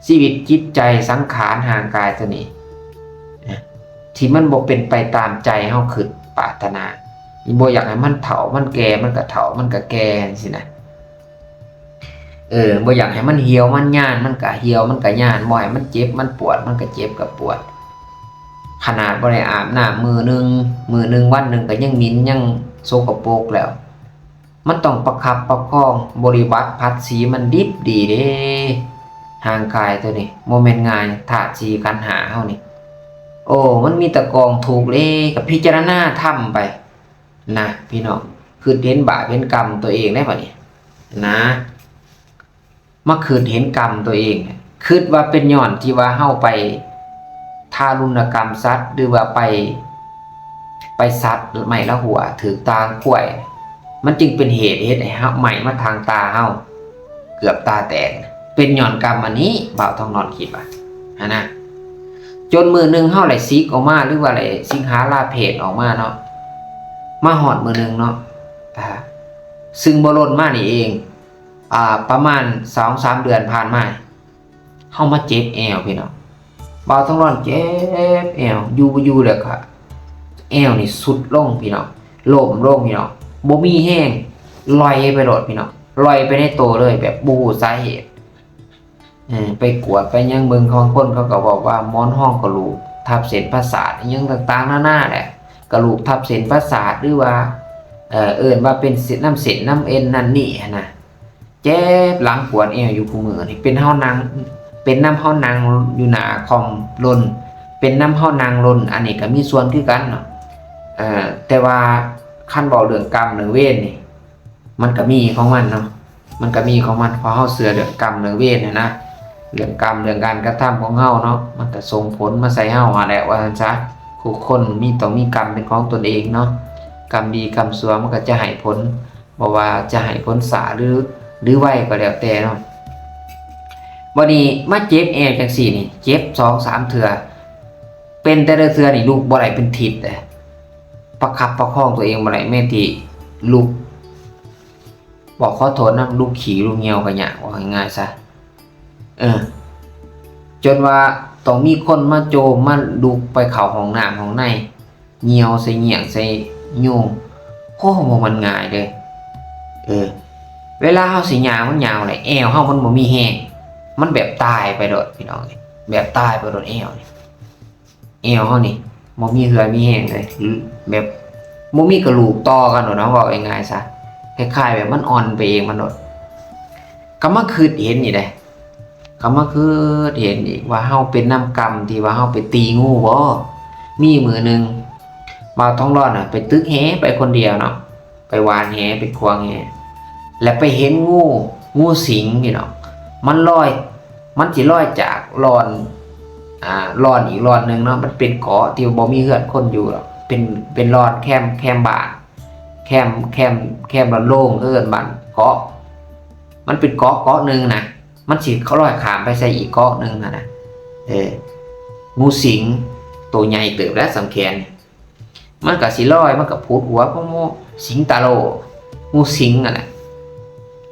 ຊີວິດຈິດໃຈສັງຂານຮ່າງກາຍຕົວນີ້ ທີ່ມັນບໍ່ເປັນໄປຕາມໃຈເຮົາຄິດປາດຖະໜາ. ບໍ່ຢາກໃຫ້ມັນເຖົ້າມັນແກ່ ມັນກະເຖົ້າມັນກະແກ່ຊີ້ນະ. ເອີ ບໍ່ຢາກໃຫ້ມັນຫ່ຽວມັນຍານ ມັນກະຫ່ຽວມັນກະຍານ, ບໍ່ໃຫ້ມັນເຈັບມັນປວດ ມັນກະເຈັບກະປວດ. ຂະໜາດບໍ່ໄດ້ອາບນ້ຳມື້ໜຶ່ງ ມື້ໜຶ່ງວັນໜຶ່ງກະຍັງໝິ່ນ ຍັງສົກກະປົກແລ້ວ. ມັນຕ້ອງປະຄັບປະຄອງ ບໍລິບັດຜັດສີມັນດິບດີເດ້. ຮ່າງກາຍຕົວນີ້ບໍ່ແມ່ນງ່າຍ ທາດສີ່ຂັນຫ້າເຮົານີ້. ໂອ້ ມັນມີແຕ່ກອງທຸກເດ້. ກະພິຈາລະນາທຳໄປ ນະພີ່ນ້ອງ, ຄິດເຫັນບາບເຫັນກຳຕົວເອງໄດ້ບາດນີ້ນະ. ມາຄິດເຫັນກຳຕົວເອງ, ຄິດວ່າເປັນຍ້ອນທີ່ວ່າເຮົາໄປທາລຸນນະກຳສັດ ຫຼືວ່າໄປ ໄປສັດໄມ້ລະຫົວຖືກຕາຂວາຍ, ມັນຈຶ່ງເປັນເຫດເຮັດໃຫ້ເຮົາ ໄມ້ມາທາງຕາເຮົາ ເກືອບຕາແຕກ. ເປັນຍ້ອນກຳອັນນີ້ ບ່າວທອງນອນຄິດວ່າຫັ້ນນະ. ຈົນມື້ໜຶ່ງເຮົາໄດ້ສິກອອກມາ ຫຼືວ່າໄດ້ສິກຂາລາເພດອອກມາເນາະ, ມາຮອດມື້ໜຶ່ງເນາະ ອາ ຊຶ່ງບໍ່ດົນມານີ້ເອງ ອາ ປະມານສອງສາມເດືອນຜ່ານມາ ເຮົາມາເຈັບແອວພີ່ນ້ອງ. ບ່າວທອງນອນເຈັບແອວ ຢູ່ບໍ່ຢູ່ແລ້ວກະແອວນີ້ຊຸດລົງພີ່ນ້ອງ, ລົ້ມລົງພີ່ນ້ອງ, ບໍ່ມີແຮງ, ລອຍໄປໂລດພີ່ນ້ອງ, ລອຍໄປໃນໂຕເລີຍ ແບບບໍ່ຮູ້ສາເຫດ. ເອີ ໄປກວດໄປຫຍັງເບິ່ງ ຂອງຄົນເຂົາກໍບອກວ່າໝອນຮອງກະດູກທັບເສັ້ນປະສາດ ອີ່ຫຍັງຕ່າງໆນານາແຫຼະ, ກະດູກທັບເສັ້ນປະສາດ ຫຼືວ່າ ເອີ້ນວ່າເປັນເສັ້ນ ນຳເສັ້ນນຳເອັນນັ້ນນີ້ຫັ້ນນະ. ເຈັບຫຼັງປວດແອວຢູ່ຄູ່ມື້ນີ້ ເປັນເຮົານັ່ງ ເປັນນຳເຮົານັ່ງຢູ່ໜ້າຄອມດົນ ເປັນນຳເຮົານັ່ງດົນ ອັນນີ້ກໍມີສ່ວນຄືກັນເນາະ. ເອີ ແຕ່ວ່າຄັນເວົ້າເລື່ອງກຳເລື່ອງເວນນີ້ ມັນກະມີຂອງມັນເນາະ, ມັນກະມີຂອງມັນ ເພາະເຮົາເຊື່ອເລື່ອງກຳເລື່ອງເວນຫັ້ນນະ. ເລື່ອງກຳເລື່ອງການກະທຳຂອງເຮົາເນາະ ມັນກະສົ່ງຜົນມາໃສ່ເຮົາຫັ້ນແຫຼະ ວ່າຊັ້ນຊະ. ທຸກຄົນມີ ຕ້ອງມີກຳເປັນຂອງຕົນເອງເນາະ, ກຳດີກຳຊົ່ວມັນກະຈະໃຫ້ຜົນ ບໍ່ວ່າຈະໃຫ້ຜົນຊ້າ ຫຼື ຫຼືໄວກໍແລ້ວແຕ່ເນາະ. ບັດນີ້ມາເຈັບແອວຈັ່ງຊີ້ນີ້ ເຈັບສອງສາມເທື່ອ ເປັນແຕ່ລະເທື່ອນີ້ລຸກບໍ່ໄດ້ເປັນທິດເດ້, ປະຄັບປະຄອງຕົວເອງບໍ່ໄດ້ ແມ້ແຕ່ລຸກ ບອກຂໍໂທດນຳ ລຸກຂີ້ລຸກຍ່ຽວກໍຍາກ ເວົ້າງ່າຍໆຊະ. ເອີ ຈົນວ່າຕ້ອງມີຄົນມາໂຈມ ມາລຸກໄປເຂົ້າຫ້ອງນ້ຳຫ້ອງໃນ ຍ່ຽວໃສ່ຍ່ຽງໃສ່ໂຍງ. ໂອ້ ບໍ່ແມ່ນງ່າຍເດ້. ເອີ ເວລາເຮົາຊິຍ່າງ ມັນຍ່າງບໍ່ໄດ້ ແອວເຮົາມັນບໍ່ມີແຮງ, ມັນແບບຕາຍໄປໂລດ ພີ່ນ້ອງເອີຍ, ແບບຕາຍໄປໂລດແອວນີ້. ແອວເຮົານີ້ບໍ່ມີເຫື່ອມີແຮງເລີຍ, ແບບບໍ່ມີກະດູກຕໍ່ກັນໂລດເນາະ ເວົ້າງ່າຍໆຊະ, ຄ້າຍໆແບບມັນອ່ອນໄປເອງມັນໂລດ. ກໍມາຄິດເຫັນນີ້ເດ້, ກໍມາຄິດເຫັນອີກວ່າເຮົາເປັນນຳກຳທີ່ວ່າເຮົາໄປຕີງູບໍ່? ມີມື້ໜຶ່ງ ບ່າວທອງຫຼອດນະ ໄປຕຶກແຫໄປຄົນດຽວເນາະ, ໄປຫວ່ານແຫ ໄປຂວາງແຫ ແລ້ວໄປເຫັນງູ ງູສິງພີ່ນ້ອງ, ມັນລອຍ ມັນຊິລອຍຈາກລອນ ອ່າ ລອນອີກລອນໜຶ່ງເນາະ, ມັນເປັນເກາະທີ່ບໍ່ມີເຮືອນຄົນຢູ່ດອກ, ເປັນ ເປັນລອນແຄມ ແຄມບ້ານ ແຄມ ແຄມ ແຄມລອນໂລ່ງ ເອີ້ນບ້ານເກາະ, ມັນເປັນເກາະເກາະໜຶ່ງນະ, ມັນຊິລອຍຂ້າມໄປໃສ່ອີກເກາະໜຶ່ງຫັ້ນນະ. ເອີ ງູສິງໂຕໃຫຍ່ເຕີບແລ້ວ ສ່ຳແຂນ. ມັນກະຊິລອຍ ມັນກະຜຸດຫົວ ໂມ ໂມ ສິງຕາໂລ ງູສິງຫັ້ນແຫຼະ.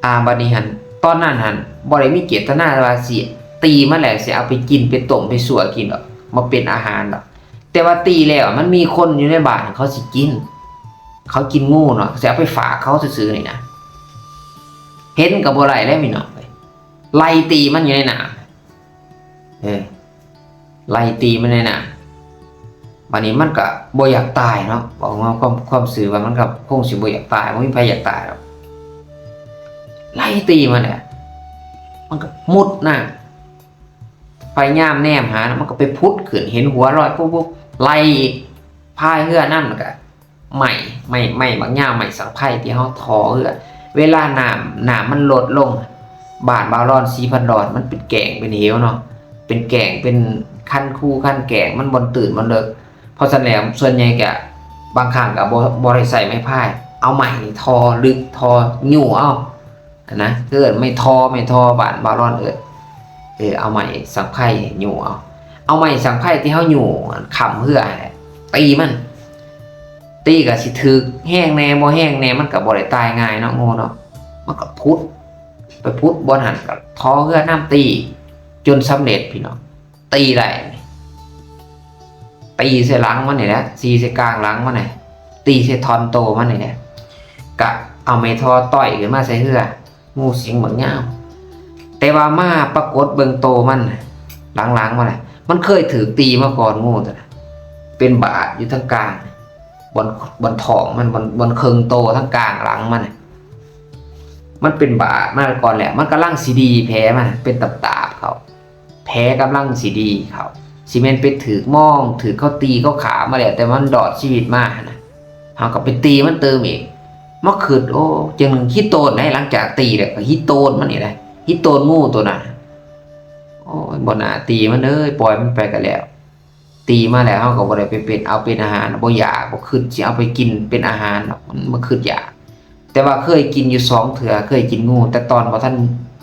ອ່າ ບັດນີ້ຫັ້ນ ຕອນນັ້ນຫັ້ນ ບໍ່ໄດ້ມີເຈດຕະນາວ່າຊິຕີມັນແລ້ວຊິເອົາໄປກິນ ໄປຕົ້ມ ໄປຊົ່ວກິນດອກ ມາເປັນອາຫານດອກ, ແຕ່ວ່າຕີແລ້ວ ມັນມີຄົນຢູ່ໃນບ້ານ ເຂົາຊິກິນ ເຂົາກິນງູເນາະ ຊິເອົາໄປຝາກເຂົາຊື່ໆນີ້ນະ. ເຫັນກໍບໍ່ໄດ້ແລ້ວພີ່ນ້ອງເອີຍ, ໄລ່ຕີມັນຢູ່ໃນນ້ຳ. ເອີ ໄລ່ຕີມັນໃນນ້ຳ. ບາດນີ້ມັນກໍບໍ່ຢາກຕາຍເນາະ, ເວົ້າຄວາມ ຄວາມຊື່ວ່າມັນກໍຄົງຊິບໍ່ຢາກຕາຍ, ບໍ່ມີໃຜຢາກຕາຍດອກ. ໄລ່ຕີມັນແຫຼະ, ມັນກໍມຸດນ້ຳ, ພະຍາຍາມແນມຫາ, ມັນກໍໄປຜຸດຂຶ້ນ, ເຫັນຫົວລອຍປຸບໆ, ໄລ່ອີກ, ພາຍເຮືອນຳ, ແລ້ວກໍ ໄມ້ ໄມ້ ໄມ້ບັກຍາວ ໄມ້ສັງໄພທີ່ເຮົາທໍ່ເຮືອ. ເວລານ້ຳ ນ້ຳມັນລົດລົງ, ບ້ານບ່າວລອນ ສີພັນດອນ ມັນເປັນແກ້ງເປັນເຫວເນາະ, ເປັນແກ້ງເປັນຄັນຄູຄັນແກ້ງ, ມັນບ່ອນຕື້ນບ່ອນເລິກ. ເພາະສະນັ້ນແລ້ວ ສ່ວນໃຫຍ່ກະ ບາງຄັ້ງກະບໍ່ ບໍ່ໄດ້ໃຊ້ໄມ້ພາຍ, ເອົາໄມ້ນີ້ທໍ່ເລິກ ທໍ່ຫຍູ້ເອົາ. ຫັ້ນນະ, ເອີ້ນໄມ້ທໍ່ ໄມ້ທໍ່ ບ້ານບ່າວລອນເອີ້ນ. ເອີ ເອົາໄມ້ສັງໄພຫຍູ້ເອົາ, ເອົາໄມ້ສັງໄພທີ່ເຮົາຫຍູ້ຄ້ຳເຮືອຫັ້ນແຫຼະ ຕີມັນ. ຕີກໍຊິຖືກແຮງແດ່ ບໍ່ແຮງແດ່, ມັນກໍບໍ່ໄດ້ຕາຍງ່າຍເນາະ ງູເນາະ. ມັນກໍຜຸດ ໄປຜຸດບ່ອນຫັ້ນ ກໍທໍ່ເຮືອນຳ ຕີຈົນສຳເລັດພີ່ນ້ອງ. ຕີໄດ້ ຕີໃສ່ຫຼັງມັນນີ້ແຫຼະ, ຕີໃສ່ກາງຫຼັງມັນນີ້, ຕີໃສ່ທ່ອນໂຕມັນນີ້ແຫຼະ, ກະເອົາໄມ້ທໍ່ຕ່ອຍຂຶ້ນມາໃສ່ເຮືອ, ງູສິງບັກຍາວ. ແຕ່ວ່າມາປາກົດເບິ່ງໂຕມັນ ຫຼັງໆມັນນະ, ມັນເຄີຍຖືກຕີມາກ່ອນ ງູໂຕນັ້ນ, ເປັນບາດຢູ່ທາງກາງ ບ່ອນ ບ່ອນທ້ອງມັນ, ບ່ອນ ບ່ອນເຄິ່ງໂຕທາງກາງຫຼັງມັນນະ, ມັນເປັນບາດມາກ່ອນແລ້ວ. ມັນກຳລັງຊິດີແຜມັນ ເປັນຕາບໆເຂົ້າ. ແຜກຳລັງຊິດີເຂົ້າ, ຊິແມ່ນໄປຖືກມອງ ຖືກເຂົາຕີເຂົາຂ້າມາແລ້ວ, ແຕ່ມັນລອດຊີວິດມາຫັ້ນນະ, ເຮົາກໍໄປຕີມັນຕື່ມອີກ. ມາຄິດ ໂອ້ ຈັ່ງຂີ້ໂຕນໃດ, ຫຼັງຈາກຕີແລ້ວກໍຂີ້ໂຕນມັນນີ້ແຫຼະ, ຂີ້ໂຕນງູໂຕນັ້ນ. ໂອ້ຍ ບໍ່ໜ້າຕີມັນເອີຍ, ປ່ອຍມັນໄປກໍແລ້ວ. ຕີມາແລ້ວເຮົາກໍບໍ່ໄດ້ໄປເປັນ ເອົາເປັນອາຫານ, ບໍ່ຢາກ ບໍ່ຄິດຊິເອົາໄປກິນເປັນອາຫານດອກ, ມັນບໍ່ຄິດຢາກ. ແຕ່ວ່າເຄີຍກິນຢູ່ສອງເທື່ອ, ເຄີຍກິນງູ ແຕ່ຕອນບໍ່ທັນ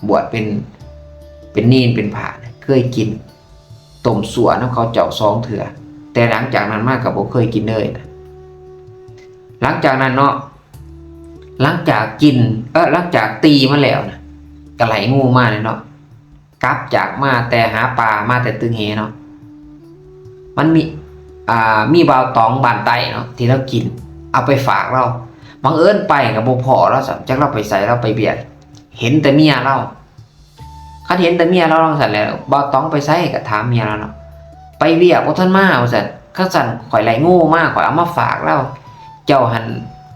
ບວດເປັນ ເປັນເນນເປັນພະນະ ເຄີຍກິນຕົ້ມຊົ່ວນຳເຂົາເຈົ້າສອງເທື່ອ, ແຕ່ຫຼັງຈາກນັ້ນມາກໍບໍ່ເຄີຍກິນເລີຍນະ. ຫຼັງຈາກນັ້ນເນາະ, ຫຼັງຈາກກິນ ເອີ ຫຼັງຈາກຕີມາແລ້ວນະ, ກໍໄລ່ງູມາແຫຼະເນາະ. ກັບຈາກມາແຕ່ຫາປາ ມາແຕ່ຕຶງເຫເນາະ, ມັນມີ ອ່າ ມີບ່າວຕອງບ້ານໃຕ້ເນາະ ທີ່ລາວກິນ ເອົາໄປຝາກລາວ. ບັງເອີນໄປກໍບໍ່ພໍລາວຊ້ຳ, ຈັກລາວໄປໃສ, ລາວໄປວຽກ, ເຫັນແຕ່ເມຍລາວ. ຄັນເຫັນແຕ່ເມຍລາວຈັ່ງຊັ້ນແຫຼະ, ບ່າວຕອງໄປໃສກໍຖາມເມຍລາວເນາະ, ໄປວຽກ ບໍ່ທັນມາ ວ່າຊັ້ນ. ຄັນຊັ້ນຂ້ອຍໄລ່ງູມາ, ຂ້ອຍເອົາມາຝາກລາວ. ເຈົ້າຫັ້ນ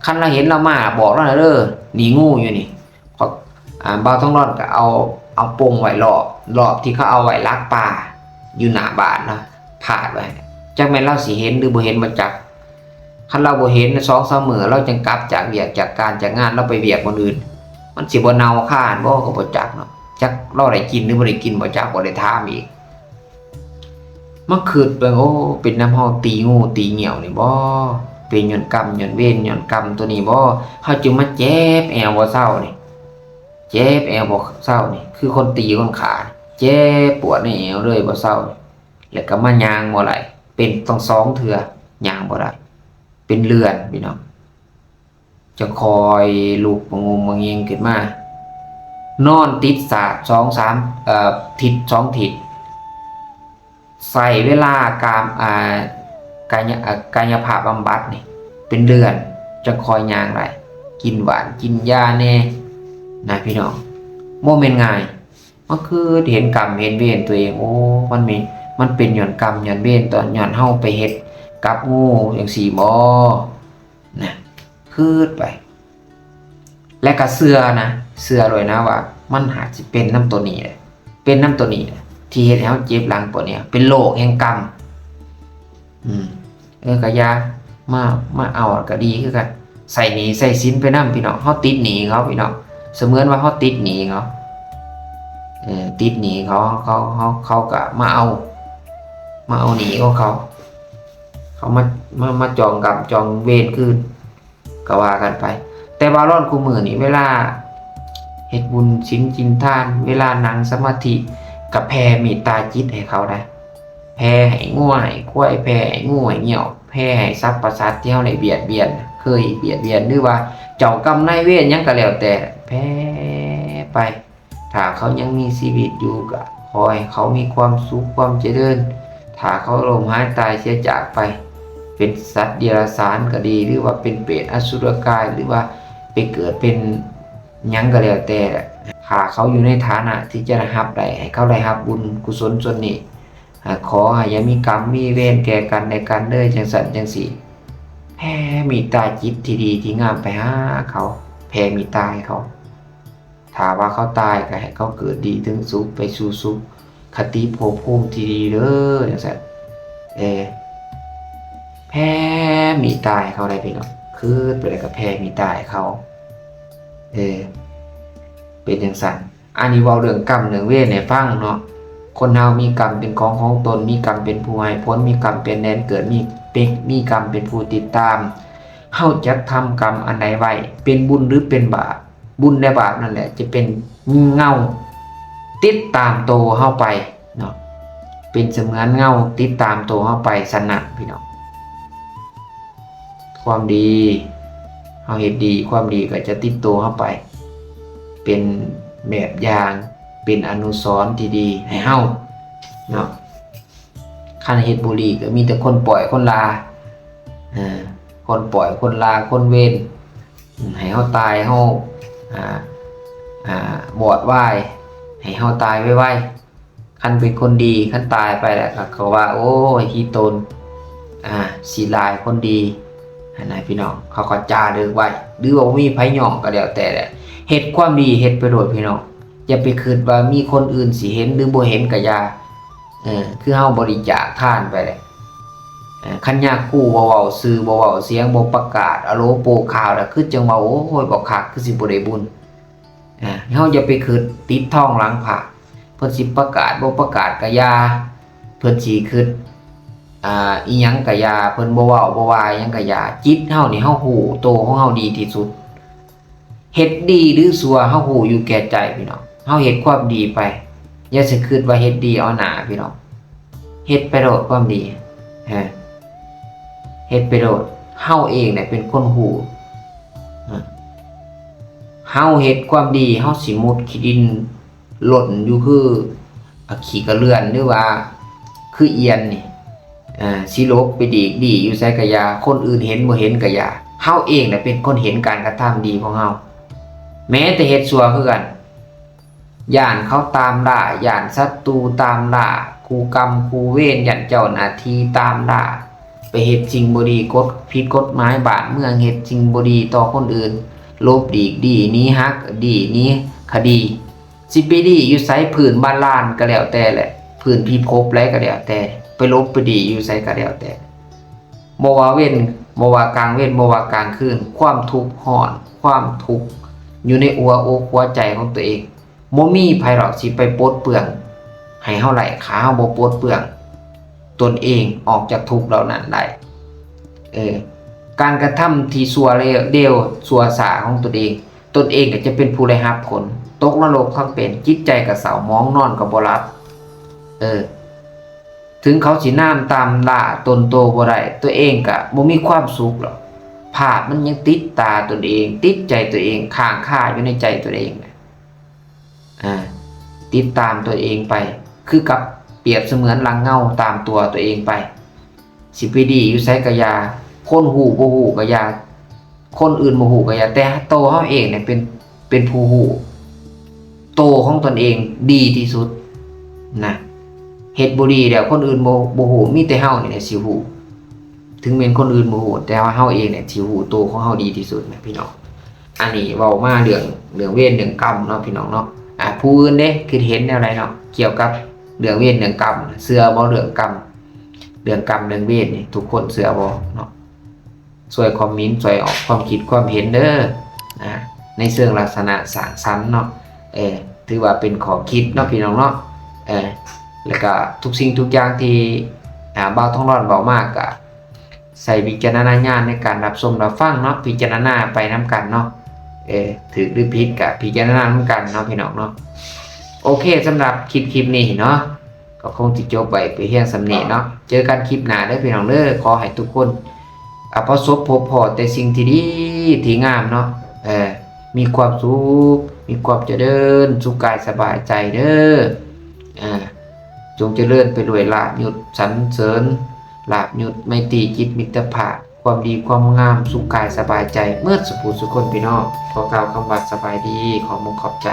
ຄັນລາວເຫັນລາວມາ ບອກລາວແດ່ເດີ, ນີ້ງູຢູ່ນີ້. ພວກ ອ່າ ບ່າວທອງລອນກໍເອົາ ເອົາປົງໄວ້ລອບ ລອບທີ່ເຂົາເອົາໄວ້ລັກປາຢູ່ໜ້າບ້ານເນາະ, ພາດໄວ້. ຈັກແມ່ນລາວຊິເຫັນຫຼືບໍ່ເຫັນບໍ່ຈັກ. ຄັນລາວບໍ່ເຫັນ ສອງສາມມື້ລາວຈັ່ງກັບຈາກວຽກຈາກການຈາກງານ, ລາວໄປວຽກບ່ອນອື່ນ, ມັນຊິບໍ່ເນົ່າຄາບໍ່ກໍບໍ່ຈັກເນາະ. ຈັກລາວໄດ້ກິນຫຼືບໍ່ໄດ້ກິນບໍ່ຈັກ, ບໍ່ໄດ້ຖາມອີກ. ມາຄິດເບິ່ງ, ໂອ້ ເປັນນຳເຮົາຕີງູຕີງຽວນີ້ບໍ? ເປັນຍ້ອນກຳຍ້ອນເວນຍ້ອນກຳໂຕນີ້ບໍ? ເຮົາຈຶ່ງມາເຈັບແອວບໍ່ເຊົານີ້, ເຈັບແອວບໍ່ເຊົານີ້, ຄືຄົນຕີຄົນຂ້າ, ເຈັບປວດໃນແອວເລີຍບໍ່ເຊົານີ້, ແລ້ວກໍມາຍ່າງບໍ່ໄດ້, ເປັນຕັ້ງສອງເທື່ອ ຍ່າງບໍ່ໄດ້ ເປັນເດືອນ ພີ່ນ້ອງ. ຈັ່ງຄ່ອຍລຸກມະງຸມມະເງງຂຶ້ນມາ, ນອນຕິດສາດສອງສາມ ເອີ ທິດສອງທິດ, ໃຊ້ເວລາກາມ ອ່າ ກາຍະ ເອີ ກາຍະພາບບຳບັດນີ້ເປັນເດືອນ, ຈັ່ງຄ່ອຍຍ່າງໄດ້, ກິນຫວານກິນຢາແດ່ນະ ພີ່ນ້ອງ. ບໍ່ແມ່ນງ່າຍ. ມາຄິດເຫັນກຳເຫັນເວນຕົວເອງ, ໂອ້ ມັນມີ ມັນເປັນຍ້ອນກຳຍ້ອນເວນ ຕອນ ຍ້ອນເຮົາໄປເຮັດກັບງູຈັ່ງຊີ້ບໍ? ນະ, ຄິດໄປ ແລະກະເຊື່ອນະ, ເຊື່ອໂລດນະວ່າມັນຫາກຊິເປັນນຳໂຕນີ້ແຫຼະ, ເປັນນຳໂຕນີ້ແຫຼະ ທີ່ເຮັດໃຫ້ເຮົາເຈັບຫຼັງປວດແອວ, ເປັນໂລກແຫ່ງກຳ. ອືມ ເອີ ກະຢ່າ ມາ ມາເອົາກະດີຄືກັນ, ໃຊ້ໜີ້ໃຊ້ສິນໄປນຳ ພີ່ນ້ອງ. ເຮົາຕິດໜີ້ເຂົາ ພີ່ນ້ອງ, ສະເໝືອນວ່າເຮົາຕິດໜີ້ເຂົາ, ເອີ ຕິດໜີ້ເຂົາ, ເຂົາ ເຂົາ ເຂົາກະມາເອົາ ມາເອົາໜີ້ຂອງເຂົາ, ເຂົາມາ ມາ ມາຈອງກຳຈອງເວນຄືນ ກໍວ່າກັນໄປ. ແຕ່ວ່າລອນຄູ່ມື້ນີ້ ເວລາເຮັດບຸນສິນກິນທານ, ເວລານັ່ງສະມາທິ ກໍແຜ່ເມດຕາຈິດໃຫ້ເຂົາໄດ໋, ແຜ່ໃຫ້ງົວໃຫ້ຄວາຍ, ແຜ່ໃຫ້ງູໃຫ້ງຽວ, ແຜ່ໃຫ້ສັບປະສັດທີ່ເຮົາໄດ້ບຽດບຽນ, ເຄີຍບຽດບຽນ ຫຼືວ່າເຈົ້າກຳນາຍເວນຫຍັງກໍແລ້ວແຕ່, ແຜ່ໄປ. ຖ້າເຂົາຍັງມີຊີວິດຢູ່ ກໍຂໍໃຫ້ເຂົາມີຄວາມສຸກຄວາມຈະເລີນ. ຖ້າເຂົາລົ້ມຫາຍຕາຍເສຍຈາກໄປ ເປັນສັດເດຍລະສານກໍດີ ຫຼືວ່າເປັນເປດອະສຸລະກາຍ ຫຼືວ່າໄປເກີດເປັນຫຍັງກໍແລ້ວແຕ່, ຖ້າເຂົາຢູ່ໃນຖານະທີ່ຈະໄດ້ຮັບໄດ້, ໃຫ້ເຂົາໄດ້ຮັບບຸນກຸສົນສ່ວນນີ້ ອ່າ ຂໍໃຫ້ຢ່າມີກຳມີເວນແກ່ກັນແລະກັນເດີ ຈັ່ງຊັ້ນຈັ່ງຊີ້. ແຜ່ເມດຕາຈິດທີ່ດີທີ່ງາມໄປຫາເຂົາ, ແຜ່ເມດຕາໃຫ້ເຂົາ. ຖ້າວ່າເຂົາຕາຍກໍໃຫ້ເຂົາເກີດດີເຖິງສຸກ ໄປສູ່ສຸຄະຕິພົບພູມທີ່ດີເດີ ຈັ່ງຊັ້ນ. ເອີ ແຜ່ເມດຕາໃຫ້ເຂົາໄດ້ພີ່ນ້ອງ, ຄິດໄປແລ້ວກໍແຜ່ເມດຕາໃຫ້ເຂົາ. ເອີ ເປັນຈັ່ງຊັ້ນ. ອັນນີ້ເວົ້າເລື່ອງກຳເລື່ອງເວນໃຫ້ຟັງເນາະ. ຄົນເຮົາມີກຳເປັນຂອງຂອງຕົນ, ມີກຳເປັນຜູ້ໃຫ້ຜົນ, ມີກຳເປັນແດນເກີດ, ມີ ເປັນ ມີກຳເປັນຜູ້ຕິດຕາມ. ເຮົາຈະທຳກຳອັນໃດໄວ້, ເປັນບຸນຫຼືເປັນບາບ, ບຸນແລະບາບນັ້ນແຫຼະຈະເປັນເງົາຕິດຕາມໂຕເຮົາໄປເນາະ, ເປັນສະເໝືອນເງົາຕິດຕາມໂຕເຮົາໄປຊັ້ນນະພີ່ນ້ອງ. ຄວາມດີ ເຮົາເຮັດດີ ຄວາມດີກໍຈະຕິດໂຕເຮົາໄປ ເປັນແບບຢ່າງ ເປັນອະນຸສອນທີ່ດີໃຫ້ເຮົາເນາະ. ຄັນເຮັດບໍ່ດີກໍມີແຕ່ຄົນປ່ອຍຄົນລາ ເອີ ຄົນປ່ອຍຄົນລາ ຄົນເວນ ໃຫ້ເຮົາຕາຍ ເຮົາ ອ່າ ອ່າ ວອດວາຍ ໃຫ້ເຮົາຕາຍໄວໆ. ຄັນເປັນຄົນດີ ຄັນຕາຍໄປແລ້ວກໍເຂົາວ່າ ໂອ້ຍ ຂີ້ຕົນ ອ່າ ຂີ້ລາຍຄົນດີ ຫັ້ນນະພີ່ນ້ອງ. ເຂົາກໍຈາລຶກໄວ້ ຫຼືວ່າບໍ່ມີໃຜຍ້ອງກໍແລ້ວແຕ່ແຫຼະ. ເຮັດຄວາມດີເຮັດໄປໂລດພີ່ນ້ອງ, ຢ່າໄປຄິດວ່າມີຄົນອື່ນຊິເຫັນ ຫຼືບໍ່ເຫັນກໍຢ່າ. ເອີ ຄືເຮົາບໍລິຈາກທານໄປແຫຼະ. ເອີ ຄັນຍາຄູບໍ່ເວົ້າຊື່ ບໍ່ເວົ້າສຽງ ບໍ່ປະກາດອາໂລໂປຂ່າວແລ້ວ ຄືຈັ່ງວ່າ ໂອ້ຍ ບໍ່ຄັກ ຄືຊິບໍ່ໄດ້ບຸນ. ອ່າ ເຮົາຢ່າໄປຄິດຕິດທອງຫຼັງພະ, ເພິ່ນຊິປະກາດບໍ່ປະກາດກະຢ່າ, ເພິ່ນຊິຄິດ ອ່າ ອີ່ຫຍັງກະຢ່າ, ເພິ່ນບໍ່ເວົ້າບໍ່ວ່າອີ່ຫຍັງກະຢ່າ, ຈິດເຮົານີ້ເຮົາຮູ້ໂຕຂອງເຮົາດີທີ່ສຸດ. ເຮັດດີຫຼືຊົ່ວເຮົາຮູ້ຢູ່ແກ່ໃຈພີ່ນ້ອງ, ເຮົາເຮັດຄວາມດີໄປ, ຢ່າຊິຄິດວ່າເຮັດດີເອົາໜ້າພີ່ນ້ອງ. ເຮັດໄປໂລດຄວາມດີ ເຮັດໄປໂລດ. ເຮົາເອງແຫຼະເປັນຄົນຮູ້ ເຮົາເຮັດຄວາມດີ ເຮົາຊິມຸດຂີ້ດິນຫຼົ່ນຢູ່ຄື ອາ ຂີ້ກະເລື່ອນ ຫຼືວ່າຄືອຽນນີ້ ຊິຫຼົບໄປດີກດີຢູ່ໃສກະຢ່າ, ຄົນອື່ນເຫັນບໍ່ເຫັນກະຢ່າ, ເຮົາເອງແຫຼະເປັນຄົນເຫັນການກະທຳດີຂອງເຮົາ. ແມ້ແຕ່ເຮັດຊົ່ວຄືກັນ ຢ້ານເຂົາຕາມລ່າ, ຢ້ານສັດຕູຕາມລ່າ, ຄູ່ກຳຄູ່ເວນ, ຢ້ານເຈົ້າໜ້າທີ່ຕາມລ່າ, ໄປເຮັດສິ່ງບໍ່ດີ ກົດ ຜິດກົດໝາຍບ້ານເມືອງ, ເຮັດສິ່ງບໍ່ດີຕໍ່ຄົນອື່ນ, ຫຼົບຫຼີກດີໜີຮັກ ດີໜີຄະດີ. ຊິໄປດີຢູ່ໃສ ພື້ນບາດລານກໍແລ້ວແຕ່ແຫຼະ, ພື້ນພິພບໃດກໍແລ້ວແຕ່, ໄປຫຼົບໄປດີຢູ່ໃສກໍແລ້ວແຕ່, ບໍ່ວ່າເວັນ ບໍ່ວ່າກາງເວັນ ບໍ່ວ່າກາງຄືນ, ຄວາມທຸກຮ້ອນ ຄວາມທຸກຢູ່ໃນຫົວອົກຫົວໃຈຂອງຕົວເອງ ບໍ່ມີໃຜດອກຊິໄປປົດເປື້ອນໃຫ້ເຮົາໄດ້ ຖ້າເຮົາບໍ່ປົດເປື້ອນຕົນເອງອອກຈາກທຸກເຫຼົ່ານັ້ນໄດ້. ເອີ ການກະທຳທີ່ຊົ່ວເລວ ເລວຊົ່ວຊ້າຂອງຕົນເອງ, ຕົນເອງກໍຈະເປັນຜູ້ໄດ້ຮັບຜົນ, ຕົກນະລົກທັງເປັນ, ຈິດໃຈກໍເສົ້າໝອງ, ນອນກໍບໍ່ຫຼັບ. ເອີ ເຖິງເຂົາຊິນາມຕາມລ່າຕົນໂຕບໍ່ໄດ້, ຕົວເອງກະບໍ່ມີຄວາມສຸກດອກ. ພາບມັນຍັງຕິດຕາຕົນເອງ, ຕິດໃຈຕົວເອງ, ຄ້າງຄາຢູ່ໃນໃຈຕົວເອງ. ອ່າ ຕິດຕາມຕົວເອງໄປ ຄືກັບປຽບສະເໝືອນຫຼັງເງົາຕາມຕົວຕົວເອງໄປ. ຊິໄປດີຢູ່ໃສກະຢ່າ, ຄົນຮູ້ບໍ່ຮູ້ກະຢ່າ, ຄົນອື່ນບໍ່ຮູ້ກະຢ່າ, ແຕ່ໂຕເຮົາເອງນີ້ເປັນ ເປັນຜູ້ຮູ້ໂຕຂອງຕົນເອງດີທີ່ສຸດນະ. ເຮັດບໍ່ດີແລ້ວຄົນອື່ນບໍ່ ບໍ່ຮູ້, ມີແຕ່ເຮົານີ້ແຫຼະຊິຮູ້. ເຖິງແມ່ນຄົນອື່ນບໍ່ຮູ້ ແຕ່ວ່າເຮົາເອງນີ້ຊິຮູ້ໂຕຂອງເຮົາດີທີ່ສຸດນະພີ່ນ້ອງ. ອັນນີ້ເວົ້າມາເລື່ອງ ເລື່ອງເວນເລື່ອງກຳເນາະພີ່ນ້ອງເນາະ. ອ່າ ຜູ້ອື່ນເດ້ ຄິດເຫັນແນວໃດເນາະ ກ່ຽວກັບເລື່ອງເວນເລື່ອງກຳ? ເຊື່ອບໍ່ເລື່ອງກຳ ເລື່ອງກຳເລື່ອງເວນນີ້ ທຸກຄົນເຊື່ອບໍ່ເນາະ? ຊ່ວຍຄອມເມັນ ຊ່ວຍອອກຄວາມຄິດຄວາມເຫັນເດີ ອ່າ ໃນເຊີງລັກສະນະສ້າງສັນເນາະ. ເອີ ຖືວ່າເປັນຂໍ້ຄິດເນາະພີ່ນ້ອງເນາະ. ເອີ ແລ້ວກະທຸກສິ່ງທຸກຢ່າງທີ່ ອ່າ ບ່າວທອງລອນເວົ້າມາ ກະໃຊ້ວິຈາລະນະຍານໃນການຮັບຊົມຮັບຟັງເນາະ, ພິຈາລະນາໄປນຳກັນເນາະ. ເອີ ຖືກຫຼືຜິດກະພິຈາລະນານຳກັນເນາະພີ່ນ້ອງເນາະ. ໂອເຄ ສຳລັບຄລິບ ຄລິບນີ້ເນາະ ກໍຄົງຊິຈົບໄວ້ໄປພຽງສ່ຳນີ້ເນາະ. ເຈີກັນຄລິບໜ້າເດີພີ່ນ້ອງເດີ. ຂໍໃຫ້ທຸກຄົນ ອ່າ ປະສົບພົບພໍ້ແຕ່ສິ່ງທີ່ດີທີ່ງາມເນາະ. ເອີ ມີຄວາມສຸກ ມີຄວາມຈະເລີນ ສຸກກາຍສະບາຍໃຈເດີ. ອ່າ ຈົ່ງຈະເລີນໄປດ້ວຍລາບຍົດສັນເສີນ ລາບຍົດ ໄມຕີຈິດມິດຕະພາບ ຄວາມດີຄວາມງາມ ສຸກກາຍສະບາຍໃຈເໝິດສູ່ຜູ້ສູ່ຄົນພີ່ນ້ອງ. ຂໍກ່າວຄຳວ່າສະບາຍດີ ຂອບອົກຂອບໃຈ.